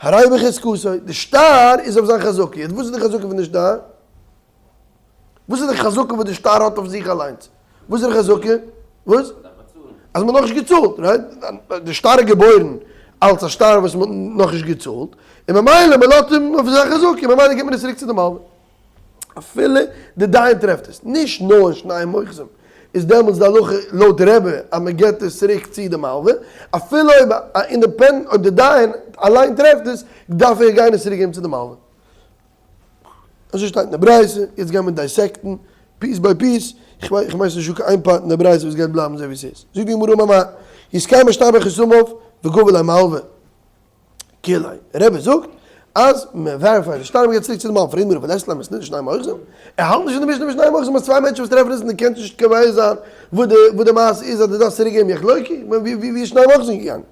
הרי בחזקתו די שטר איז אויף זיין חזקה. יעצט וואס איז די חזקה פון די שטר? וואס איז די חזקה וואס די שטר האט אויף זיך אליינס? וואס איז די חזקה? וואס? אז מ'האט נאכנישט געצאלט, right? די שטר איז געבוירן אלס א שטר וואס מ'האט נאכנישט געצאלט, און ממילא מ'לאזט אים אויף זיין חזקה, ממילא גיבט מען עס צוריק צו די מלווה. אפילו די דיין טרעפט עס, נישט נאר שניהם אוחזין, איז דעמאלטס די הלכה לויט רבי אז מ'גיבט עס צוריק צו די מלווה, אפילו אויב א independent, אויב די דיין אליין טרעפט עס, דארף ער גיין עס צוריק געבן צו די מלווה. אזוי שטייט אין די ברייתא, יעצט גייען מיר דיסעקטן piece by piece, איך מיין ס'איז נישטא קיין איין part אין די ברייתא וואס גייט בלייבן אזוי ווי ס'איז, זאגט די גמרא אמר מר, יתקיים השטר בחותמיו וגבה ליה מלווה כולי, רבי זאגט אז מען וועריפייט די שטר און מען גייט צוריק צו די מלווה, פרעגט די גמרא ולית ליה מתניתין שניהם אוחזין, ער האלט נישט אין די משנה פון שניהם אוחזין אז צוויי מענטשן וואס טרעפן עס און דו קענסט נישט קובע זיין וואס די מעשה איז אז דו דארפסט צוריק געבן יחלוקו, ווי איז שניהם אוחזין געגאנגען?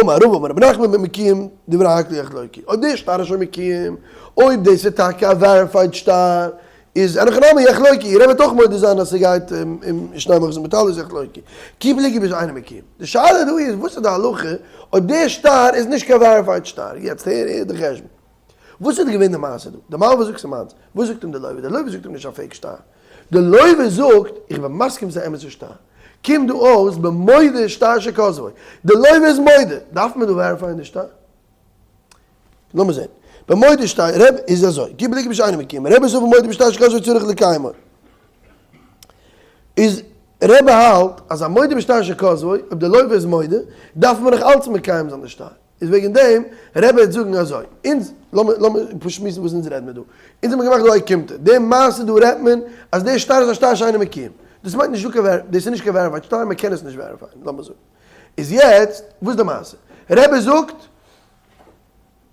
אמר רבא אמר רב נחמן במקוים דברי הכל יחלוקו, אויב דער שטר איז שוין מקוים, אויב דאס איז טאקע א verified שטר, איז אין הכי נמי יחלוקו, רבי וועט אויך מודה זיין אז ס'גייט עם שניהם אוחזין בטלית יחלוקו, כי פליגי בשאינו מקוים. די שאלה דא איז וואס איז די הלכה אויב דער שטר איז נישט קיין verified שטר, יעצט הער הער די חשבון. וואס איז געווען די מעשה דא? די מלווה זאגט ס'איז מיינס, וואס זאגט אים די לווה? די לווה זאגט אים נישט א fake שטר, די לווה זאגט איך בין מסכים ס'איז א אמת'ע שטר, קומט דא אויס במודה שטר שכתבו, די לווה איז מודה, דארף מען דא וועריפייען די שטר? לאמיר זען, במודה שטר, רבי איז אזוי, כי פליגי בשאינו מקוים, רבי סבר מודה בשטר שכתבו צריך לקיימו, איז רבי האלט אז א מודה בשטר שכתבו, אויב די לווה איז מודה, דארף מען נאך אלץ מקיים זיין די שטר. איז וועגן דעם רבי וועט זאגן אזוי, אונז, לאמיר לאמיר שמועסן וואס אונז רעד מיר דא, אונז האמיר געמאכט דא א אוקימתא, די מעשה דא רעדט מען אז די שטר איז א שטר שאינו מקוים, דאס מיינט נישט דא קיין דאס איז נישט קיין verified שטר, מען קען עס נישט verify ען, לאמיר זאגן. איז יעצט וואס איז די מעשה? רבי זאגט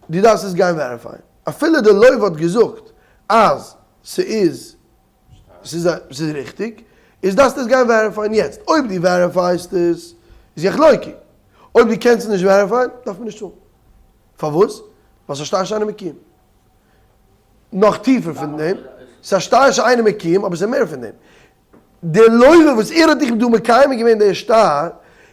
דו דארפסט עס גיין verify ען, אפילו די לוה האט געזאגט אז ס'איז ס'איז ס'איז ריכטיג, איז דארפסטו עס גיין verify ען יעצט, אויב דו verify סט עס איז יחלוקו, אויב דו קענסט עס נישט verify ען דארף מען נישט צאלן, פארוואס? ווייל ס'איז א שטר שאינו מקוים. נאך טיפער פון דעם, ס'איז א שטר שאינו מקוים אבער ס'איז מער פון דעם, דער לוה וואס ער האט דיך דא מקיים געווען דער שטר,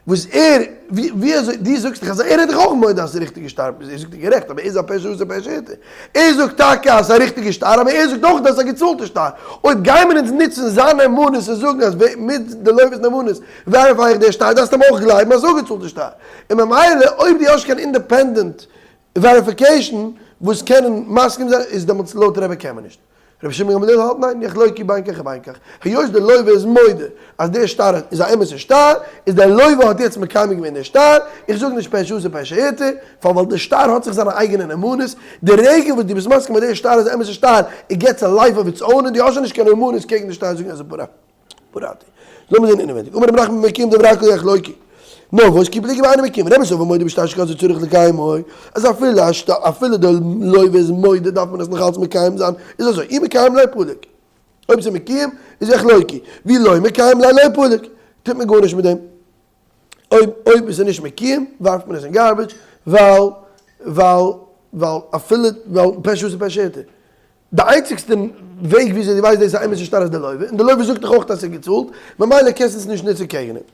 וואס ער, ווי אזוי, דו זאגסט דאך אז ער איז דאך אויך מודה אז ס'איז ריכטיגע שטר, ער זאגט איז גערעכט אבער ער איז א פה שעשה פה שהתיר, ער זאגט טאקע אז ס'איז א ריכטיגע שטר אבער ער זאגט אויך אז ס'איז א געצאלטע שטר, אויב גיימער אונז נוצן זיין נאמנות און זאגן אז מיט די לוה'ס נאמנות verify איך דער שטר דארפסטו אים אויך גלייבן אז ס'איז א געצאלטע שטר, און ממילא אויב דו האסט קיין independent verification וואס קענען מסכים זיין איז דעמאלטס לויט רבי קען מען נישט. רבי שמעון גמליאל האלט ניין, יחלוקו בין כך ובין כך, היות דער לוה איז מודה אז דער שטר איז א אמת'ע שטר, איז דער לוה האט יעצט מקיים געווען דער שטר, איך זאג נישט פה שעשה פה שהתיר, פאר ווייל דער שטר האט זיך זיינע אייגענע נאמנות, די רגע וואס דו ביסט מסכים אז דער שטר איז א אמת'ע שטר, it gets a life of its own און דו האסט שוין נישט קיין נאמנות קעגן די שטר זאגן אז עס איז פרעתי. לאמיר זען אינעווייניג. אמר רב נחמן במקוים דברי הכל יחלוקו. נאר וואס כי פליגי באינו מקוים. רבי סבר מודה בשטר שכזבו צריך לקיימו. אז אפילו א שטר אפילו די לוה איז מודה דארף מען עס נאך אלץ מקיים זיין. איז אזוי אי מקיים ליה פליג. אויב ס'איז מקוים איז יחלוקו. ואי לא מקיים ליה לא פליג. טוט מען גארנישט מיט דעם. אויב אויב עס איז נישט מקוים ווארפט מען עס אין garbage ווייל ווייל ווייל אפילו ווייל פה שעשה פה שהתיר. די איינציגסטע וועג וויאזוי דו ווייסט דאס איז א אמת'ע שטר איז די לוה, און די לוה זאגט דיך אויך אז ס'איז געצאלט, ממילא קענסטו עס נישט נוצן קעגן אים.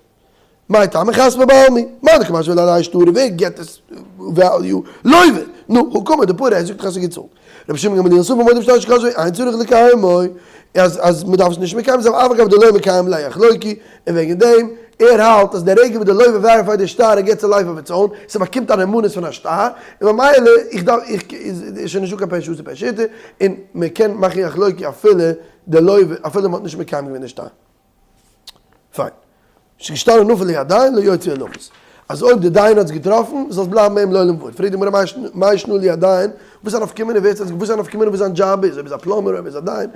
מאי טעמא חתמא בעלמא? מאי דקא משמע לן האי שטרא ווער געט עס value? לוה! נו, הא קאמר דפרע ער זאגט דאך אז ס'איז געצאלט. רבי שמעון גמליאל סבר מודה בשטר שכזבו אין צריך לקיימו, אז אז מ'דארף עס נישט מקיים זיין אף על גב דלא מקיים ליה יחלוקו, און וועגן דעם, ער האלט אז די רגע וואס די לוה verified די שטר ער געט צו life of its own, ס'באקומט א נאמנות פון א שטר, און ממילא איך דארף איך איז שוין נישטא קיין פה שעשה פה שהתיר, און מען קען מאכן יחלוקו אפילו די לוה אפילו מען האט נישט מקיים געווען די שטר. פיין. ס'איז געשטאנען נפל לידיים לא יוציא עולמית. אז אויב די דיין האט עס געטראפן זאל עס בלייבן ביי אים לעולם ועד. פרעגט די גמרא מאי שנא לידיים, וואס איז א נפקא מינה ווער ס'האט עס וואס איז א נפקא מינה וואס זיין דזשאב איז, אויב איז א plumber אויב איז א דיין.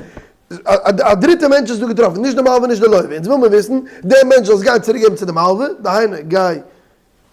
א דריטע מענטש האט עס דא געטראפן, נישט די מלווה נישט די לוה, אונז וויל מיר וויסן, דער מענטש זאל עס גיין צוריק געבן צו די מלווה, דהיינו גיי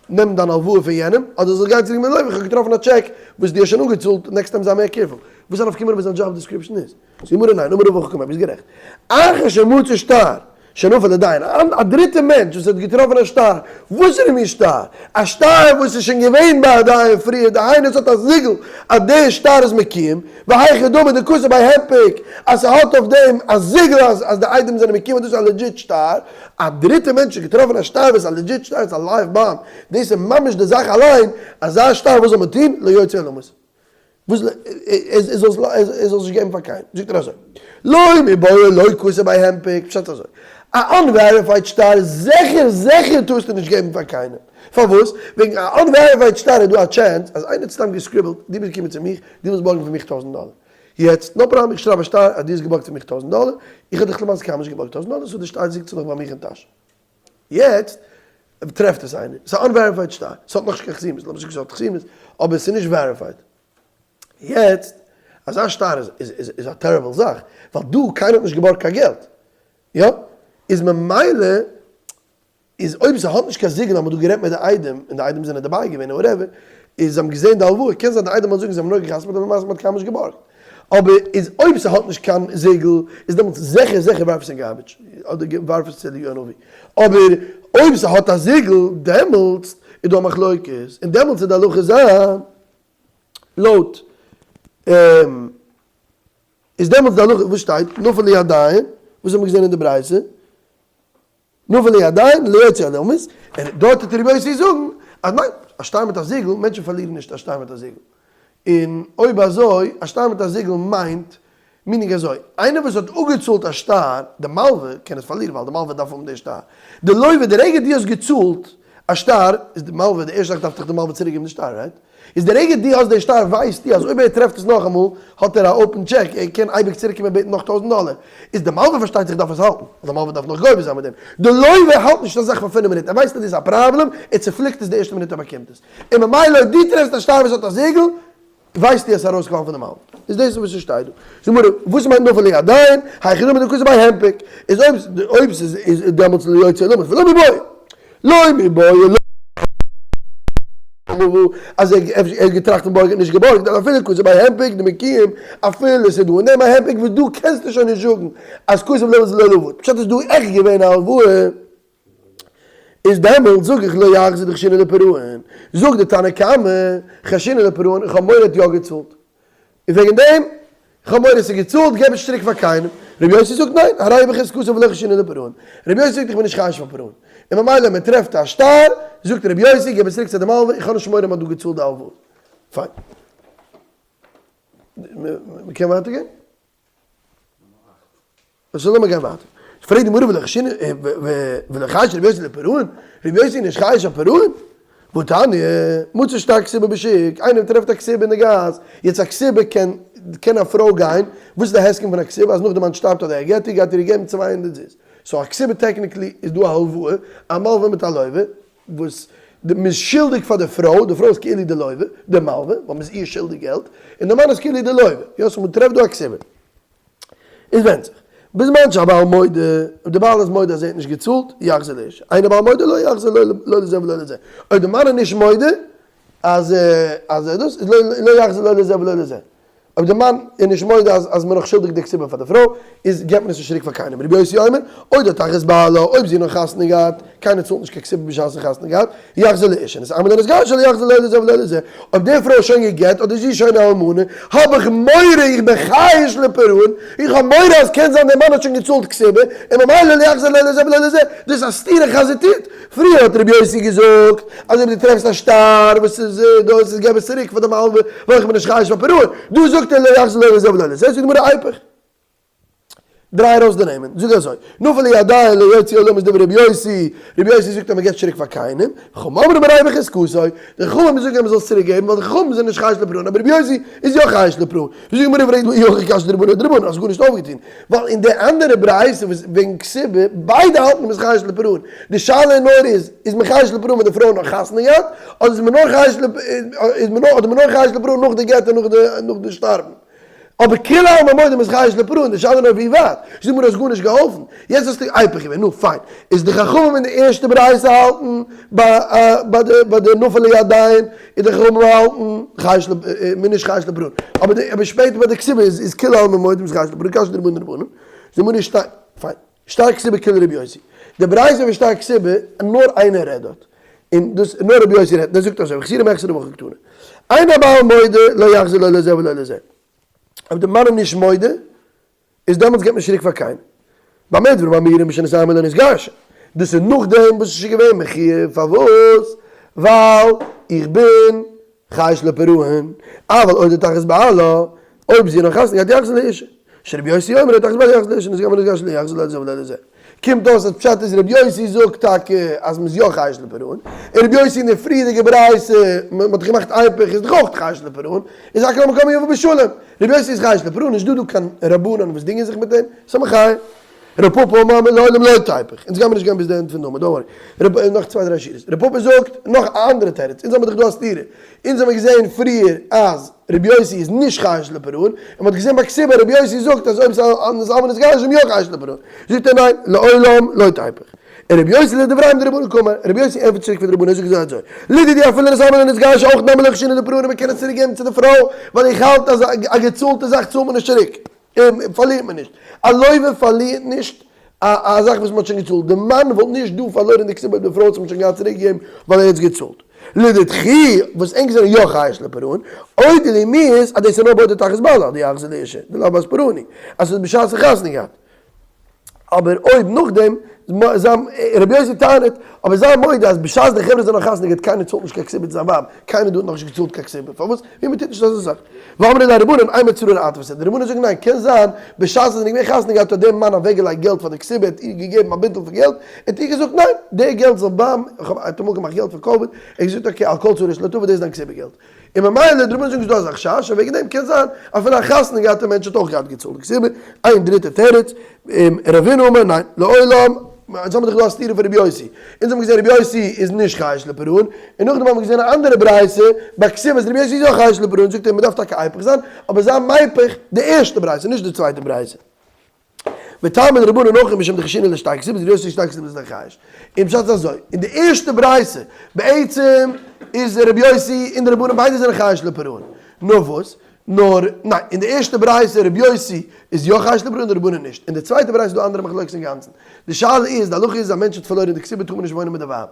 נעם דיין הלוואה פון יענעם, אדער זאל גיין צוריק מיט די לוה, איך האב געטראפן א טשעק וואס דו האסט שוין אנגעצאלט, next time זיי מער careful. וואס איז א נפקא מינה וואס זיין job description איז? זאגט די גמרא ניין, אמר רבא הכי קאמר, ביסט גערעכט. אחר שמצא שטר שנפל לדיין, א דריטע מענטש וואס האט געטראפן א שטר, וואסערע מין שטר? א שטר וואס איז שוין געווען ביי א דיין פריער, דהיינו עס האט א זיגל אז דער שטר איז מקוים, והיכי דמי דכתב ביה הנפק אז ס'האט אויף דעם א זיגל אז אז די עדים זענען מקוים אז דאס איז א legit שטר, א דריטע מענטש האט געטראפן א שטר וואס איז א legit שטר, ס'איז א live bond, דאס איז ממש די זאך אליין, אזא שטר וואס זאל מען טון? לא יוציא עולמית. וואס ער זאל ער זאל עס נישט געבן פאר קיינעם, זאגט ער אזוי, לא מיבעיא לא כתב ביה הנפק, פשט אזוי, א unverified שטר זיכער זיכער טארסטו נישט געבן פאר קיינעם, פארוואס? וועגן א unverified שטר איז דא א chance אז איינער האט סתם געסקריבלט, דו ביסט געקומען צו מיך, דו ווילסט בארגן פון מיך טויזענט דאלער, יעצט no problem איך שרייב א שטר אז דו האסט געבארגט פון מיך טויזענט דאלער, איך האב דיך למעשה קיינמאל נישט געבארגט טויזענט דאלער, so די שטר זיצט נאך ביי מיך אין טאש. יעצט טרעפט עס איינער, ס'איז א unverified שטר, ס'האט נאכנישט קיין חתימות, לאמיר זאגן ס'האט חתימות, אבער ס'איז נישט verified. יעצט, אזא שטר איז איז איז א terrible זאך, ווייל דא קיינער האט נישט געבארגט קיין געלט, יא? איז ממילא איז אויב ס'האט נישט קיין זיגל האט מען דא גערעדט מיט די עדים, און די עדים זענען דערביי געווען און whatever, איז זיי האבן געזען די הלוואה, קען זיין די עדים וועלן זאגן זיי האבן נאר געחתמ'ט אבער למעשה מ'האט קיינמאל נישט געבארגט. אבער איז אויב ס'האט נישט קיין זיגל איז דעמאלטס זיכער זיכער ווארף עס אין garbage אדער ווארף עס צו אליהו הנביא, אבער אויב ס'האט א זיגל דעמאלטס איז דא א מחלוקת און דעמאלטס איז די הלכה זיין לויט איז דעמאלטס די הלכה וואס שטייט נפל לידיים וואס האט מען געזען אין די ברייתא? נפל לידיים לא יוציא עולמית, און דארט טוט רבי יוסי זאגן אז ניין, א שטר מיט א זיגל, מענטשן פארלירן נישט א שטר מיט א זיגל, און אויב אזוי, א שטר מיט א זיגל מיינט, meaning אזוי, איינער וואס האט אפגעצאלט א שטר, די מלווה קען עס פארלירן ווייל די מלווה דארף האבן די שטר, די לווה, די רגע דו האסט געצאלט א שטר, איז די מלווה, די ערשטע זאך דארף דיך די מלווה צוריק געבן די שטר, right? איז די רגע דו האסט די שטר ווייסטו אז אויב ער טרעפט עס נאכאמאל האט ער א open check ער קען אייביג צוריק קומען בעטן נאך טויזענט דאלער. איז די מלווה פארשטייט זיך דארף עס האלטן, ווייל די מלווה דארף נאך גובה זיין מיט דעם. די לווה האלט נישט א זאך פאר פינף מינוט, ער ווייסט אז דאס איז א פראבלעם, ער צופליקט עס די ערשטע מינוט ער באקומט עס. און ממילא אויב דו טרעפסט א שטר וואס האט א זיגל, ווייסטו אז עס איז ארויסגעפאלן פון די מלווה. איז דאס וואס עס שטייט דא. זאג מיר, וואס מיינט נפל לידיהן? היכי דמי דכתב ביה הנפק. איז אויב אויב ס'איז איז דעמאלטס לא יוציא עולמות ולא מיבעיא. לא מיבעיא לא אז ער האט געטראכט פון בארגן האט נישט געבארגט, אז אפילו כתב ביה הנפק דמקיים, אפילו ס'איז דא אין דעם א הנפק וואס דא קענסטו שוין נישט זאגן אז כתב לוה זה לא לוה, פשט איז דא עכט געווען א הלוואה, איז דעמאלטס זאג איך לא יחזיר דחיישינן לפירעון, זאגט די תנא קמא, חיישינן לפירעון, איך האב מורא ער האט יא געצאלט. און וועגן דעם, איך האב מורא ס'איז געצאלט, געב עס צוריק פאר קיינעם. רבי יוסי זאגט ניין, הרי הוא בחזקתו ולא חיישינן לפירעון. רבי יוסי זאגט איך בין נישט חייש פאר פירעון. און ממילא מען טרעפט א שטר, זאגט רבי יוסי געב עס צוריק צו די מלווה, איך האב נישט מורא מען האט דא געצאלט די הלוואה. פיין. מ'קען ווייטער גיין? סאו לאמיר גיין ווייטער. פרעגט די גמרא ולא חייש רבי יוסי לפירעון? רבי יוסי איז נישט חייש אויף פירעון? והתניא, מצא שטר כתובה בשוק, איינער טרעפט א כתובה אין די גאס, יעצט א כתובה קען קען א פרוי גיין, וואס איז די הסכם פון א כתובה אז נאך די מאן שטארבט אדער ער גט איר גייט ער איר געבן 200 זוז, so א כתובה technically איז דא א הלוואה, א מלווה מיט א לווה, וואס מען איז שולדיג פאר די פרוי, די פרוי איז כאילו די לווה, די מלווה, ווייל מען איז איר שולדיג געלט, און די מאן איז כאילו די לווה, יא so מען טרעפט דא א כתובה. איז ווענדט זיך. בזמן שהבעל מודה, אויב די בעל איז מודה אז ער האט נישט געצאלט, יחזיר לאשה. אין הבעל מודה לא יחזיר לא לזה ולא לזה. אויב די מאן איז נישט מודה אז אז ער דאס, איז לא יחזיר לא לזה ולא לזה. אויב די מאן איז נישט מודה אז אז מען נאך שולדיג די כתובה פאר די פרוי, איז געבט מען עס נישט צוריק פאר קיינעם. רבי יוסי אומר, עודה תחת בעלה, אויב זי האט נאך חתונה געהאט, קיינער צאלט נישט קיין כתובה בשעת זי חתונה געהאט, יחזיר לאשה, נתאמנה ונתגרשה לא יחזיר לא לזה ולא לזה, אויב די פרוי איז שוין גע'גט אדער זי איז שוין א אלמנה, האב איך מורא איך בין חייש לפירעון, איך האב מורא אז קען זיין דער מאן האט שוין געצאלט כתובה, און ממילא לא יחזיר לא לזה ולא לזה, דאס איז א סתירה חזיתית, פריער האט רבי יוסי געזאגט אז אויב דו טרעפסט א שטר וואס איז דאס איז געב עס צוריק פאר די מלווה ווייל איך בין נישט חייש פאר פירעון, דא זאגט ער לא יחזיר לא לזה ולא לזה, זאגט די גמרא איפוך. דריי ארויס די נעמען, זאג אזוי, נפל לידיים לא יוציא עולמות דברי רבי יוסי, רבי יוסי זאגט אז מען געבט צוריק פאר קיינעם, וחכמים אומרים הרי בחזקתו, די חכמים זאגן אז מען זאל עס צוריק געבן ווייל די חכמים זענען נישט חייש לפירעון אבער רבי יוסי איז יא חייש לפירעון, זאגט די גמרא פרעגט אי הכי קשיא דרבנן אדרבנן האסט גארנישט אויפגעטון, ווייל אין די אנדערע ברייתא וואס וועגן כתובה, ביידע האלטן מען איז חייש לפירעון, די שאלה נאר איז, איז מען חייש לפירעון ווען די פרוי האט נאך חתונה געהאט, אדער איז מען נאר חייש איז מען נאר אדער מען נאר חייש לפירעון נאך די גט און נאך די שטארבן. אבער כולי עלמא מודים מ'איז חייש לפירעון, די שאלה נאר ווי ווייט, זאג מיר האסט גארנישט געהאלפן, יעצט האסטו היפך געווען, נו פיין, איז די חכמים אין די ערשטע ברייתא האלטן ביי די ביי די נפל לידיים, איז די חכמים האלטן חייש לפ מ'איז נישט חייש לפירעון, אבער די אבער שפעטער ביי די כתובה איז איז כולי עלמא מודים מ'איז חייש לפירעון, קשיא דרבנן דרבנן, זאג מיר נישט פיין, שטר כתובה כולה רבי יוסי, די ברייתא פון שטר כתובה נאר איינער רעדט דארט, און דאס נאר רבי יוסי רעדט, און ער זאגט אזוי, וחסורי מחסרא והכי קתני, אין הבעל מודה לא יחזיר לא לזה ולא לזה, אויב די מאן איז נישט מודה, איז דעמאלטס געבט מען נישט צוריק פאר קיינעם. במה דברים אמורים בשנתאמנה ונתגרשה, דאס איז נאכדעם וואס עס איז שוין געווען מחויב, פארוואס? ווייל איך בין חייש לפירעון, אבל עודה תחת בעלה, אויב זי איז נאך חתונה געהאט יחזיר לאשה, שרבי יוסי אומר עודה תחת בעלה יחזיר לאשה נתאמנה ונתגרשה לא יחזיר לא לזה ולא לזה. קומט אויס אז פשט איז רבי יוסי זאגט טאקע אז מ'איז יא חייש לפירעון, און רבי יוסי אין די פריערדיגע ברייתא מ'האט דאך געמאכט היפך איז דאך אויך חייש לפירעון, איז הכל במקום יבוא בשלום, רבי יוסי איז חייש לפירעון נישט דא דא קיין רבנן וואס דינגען זיך מיט אים, ס'איז א מחיה. ר' פפא אמר לעולם לא תיפוך, אונז גיימיר נישט גיין ביז די end פון די עמוד, don't worry. נאך צוויי דריי שורות. ר' פפא זאגט נאך א אנדערע תירוץ, אונז האמיר דאך דא א סתירה, אונז האמיר געזעהן פריער אז רבי יוסי איז נישט חייש לפירעון, און מ'האט געזעהן ביי כתובה רבי יוסי זאגט אז אויב ס'איז נתאמנה ונתגרשה איז מען יא חייש לפירעון, זאגט ער ניין, לעולם לא תיפוך. און רבי יוסי לדבריהם דרבנן קאמר, רבי יוסי ענטפערט צוריק פון די רבנן, ער זאגט אזוי, לדידי אפילו נתאמנה ונתגרשה אויך נמי לא חיישינן לפירעון און מ'קען עס צוריק געבן צו די פרוי, ווייל איך האלט אז א געצאלטע זאך צאלט מען נישט צוריק. פארלירט מען נישט. א לווה פארלירט נישט א זאך וואס מען האט שוין געצאלט. די מאן וואלט נישט דא פארלוירען די כתובה אויב די פרוי האט עס אים שוין געהאט צוריק געגעבן ווייל ער האט עס געצאלט. לדידכו וואס ענק זענען יא חייש לפירעון, אודי לי מיהת אז דאס איז נאר בעודה תחת בעלה דיחזיר לאשה דלאו בת פירעון היא, אז ס'איז בשעת חתונה געהאט. אבער אויב נאכדעם, רבי יוסי טענה'ט, אבער זיי מודה אז בשעת די חברה זענען נאך חתונה געהאט קיינער צאלט נישט קיין כתובה צו זיין ווייב, קיינער דא האט נאכנישט געצאלט קיין כתובה, פארוואס? ווי מען טוט נישט אזא זאך. ואמרי לה רבנן אימא צררי אתפסה, די רבנן זאגן ניין, קען זיין בשעת זיי זענען געווען חתונה געהאט האט דער מאן אוועקגעלייגט געלט פאר די כתובה, האט איר געגעבן א בינטל פון געלט, האט איר געזאגט ניין, די געלט זאל ביים, איך האב אמאל געמאכט געלט פאר קאוויד, ער האט געזאגט okay על כל צרה שלא תבוא דאס איז דיין כתובה געלט. און ממילא די רבנן זאגן ס'איז דא אזא חשש, און וועגן דעם קען זיין אפילו א חתונה געהאטע מענטש האט אויך געהאט געצאלט די כתובה, איין דריטע תירוץ, רבינא אמר ניין, לעולם, אונז האבן דאך דא א סתירה פון רבי יוסי, אונז האבן געזען רבי יוסי איז נישט חייש לפירעון, און נאכדעם האבן מיר געזען א אנדערע ברייתא ביי כתובה אז רבי יוסי איז יא חייש לפירעון, זאגט ער מ'דארף טאקע היפך זיין, אבער זיי מהיפך די ערשטע ברייתא נישט די צווייטע ברייתא. וטעמא דרבנן הכי משום דחיישינן לשתי כתובות, רבי יוסי שתי כתובות איז חייש. און פשט איז אזוי, אין די ערשטע ברייתא בעצם איז רבי יוסי און די רבנן ביידע זענען חייש לפירעון, נאר וואס? נאר, ניין, אין די ערשטע ברייתא רבי יוסי איז יא חייש לפירעון די רבנן נישט, אין די צווייטע ברייתא איז דא אנדערע מחלוקת אינגאנצן, די שאלה איז, די הלכה איז אז א מענטש האט פארלוירען די כתובה טאר מען נישט וואוינען מיט די ווייב,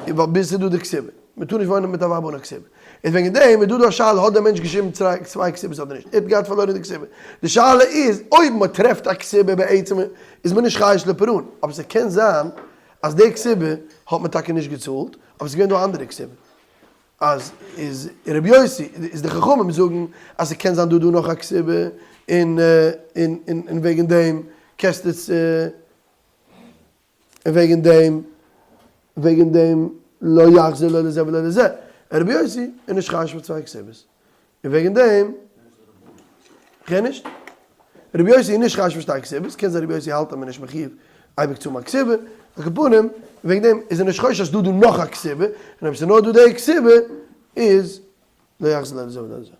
ווייל ביז ס'איז דא די כתובה, מען טאר נישט וואוינען מיט א ווייב אן א כתובה, איז וועגן דעם איז דא דא א שאלה האט דער מענטש געשריבן צוויי כתובות אדער נישט, ער האט געהאט פארלוירען די כתובה, די שאלה איז אויב מען טרעפט א כתובה בעצם איז מען נישט חייש לפירעון, אבער ס'קען זיין אז די כתובה האט מען טאקע נישט געצאלט, אבער ס'איז געווען דא א אנדערע כתובה. אז איז רבי יוסי איז די חכמים זאגן אז ס'קען זיין דא דא נאך א כתובה און און און וועגן דעם קענסטו עס און וועגן דעם וועגן דעם לא יחזיר לא לזה ולא לזה רבי יוסי איז נישט חייש פאר צוויי כתובות און וועגן דעם כ'הער נישט. רבי יוסי איז נישט חייש פאר שתי כתובות, קען זיין רבי יוסי האלט אז מען איז נישט מחיוב אייביג צו האבן א כתובה, על כל פנים, וועגן דעם איז ער נישט חושש אז ס'דא דא נאך א כתובה, און אויב ס'איז נאר דא די כתובה איז לא יחזיר לא לזה ולא לזה.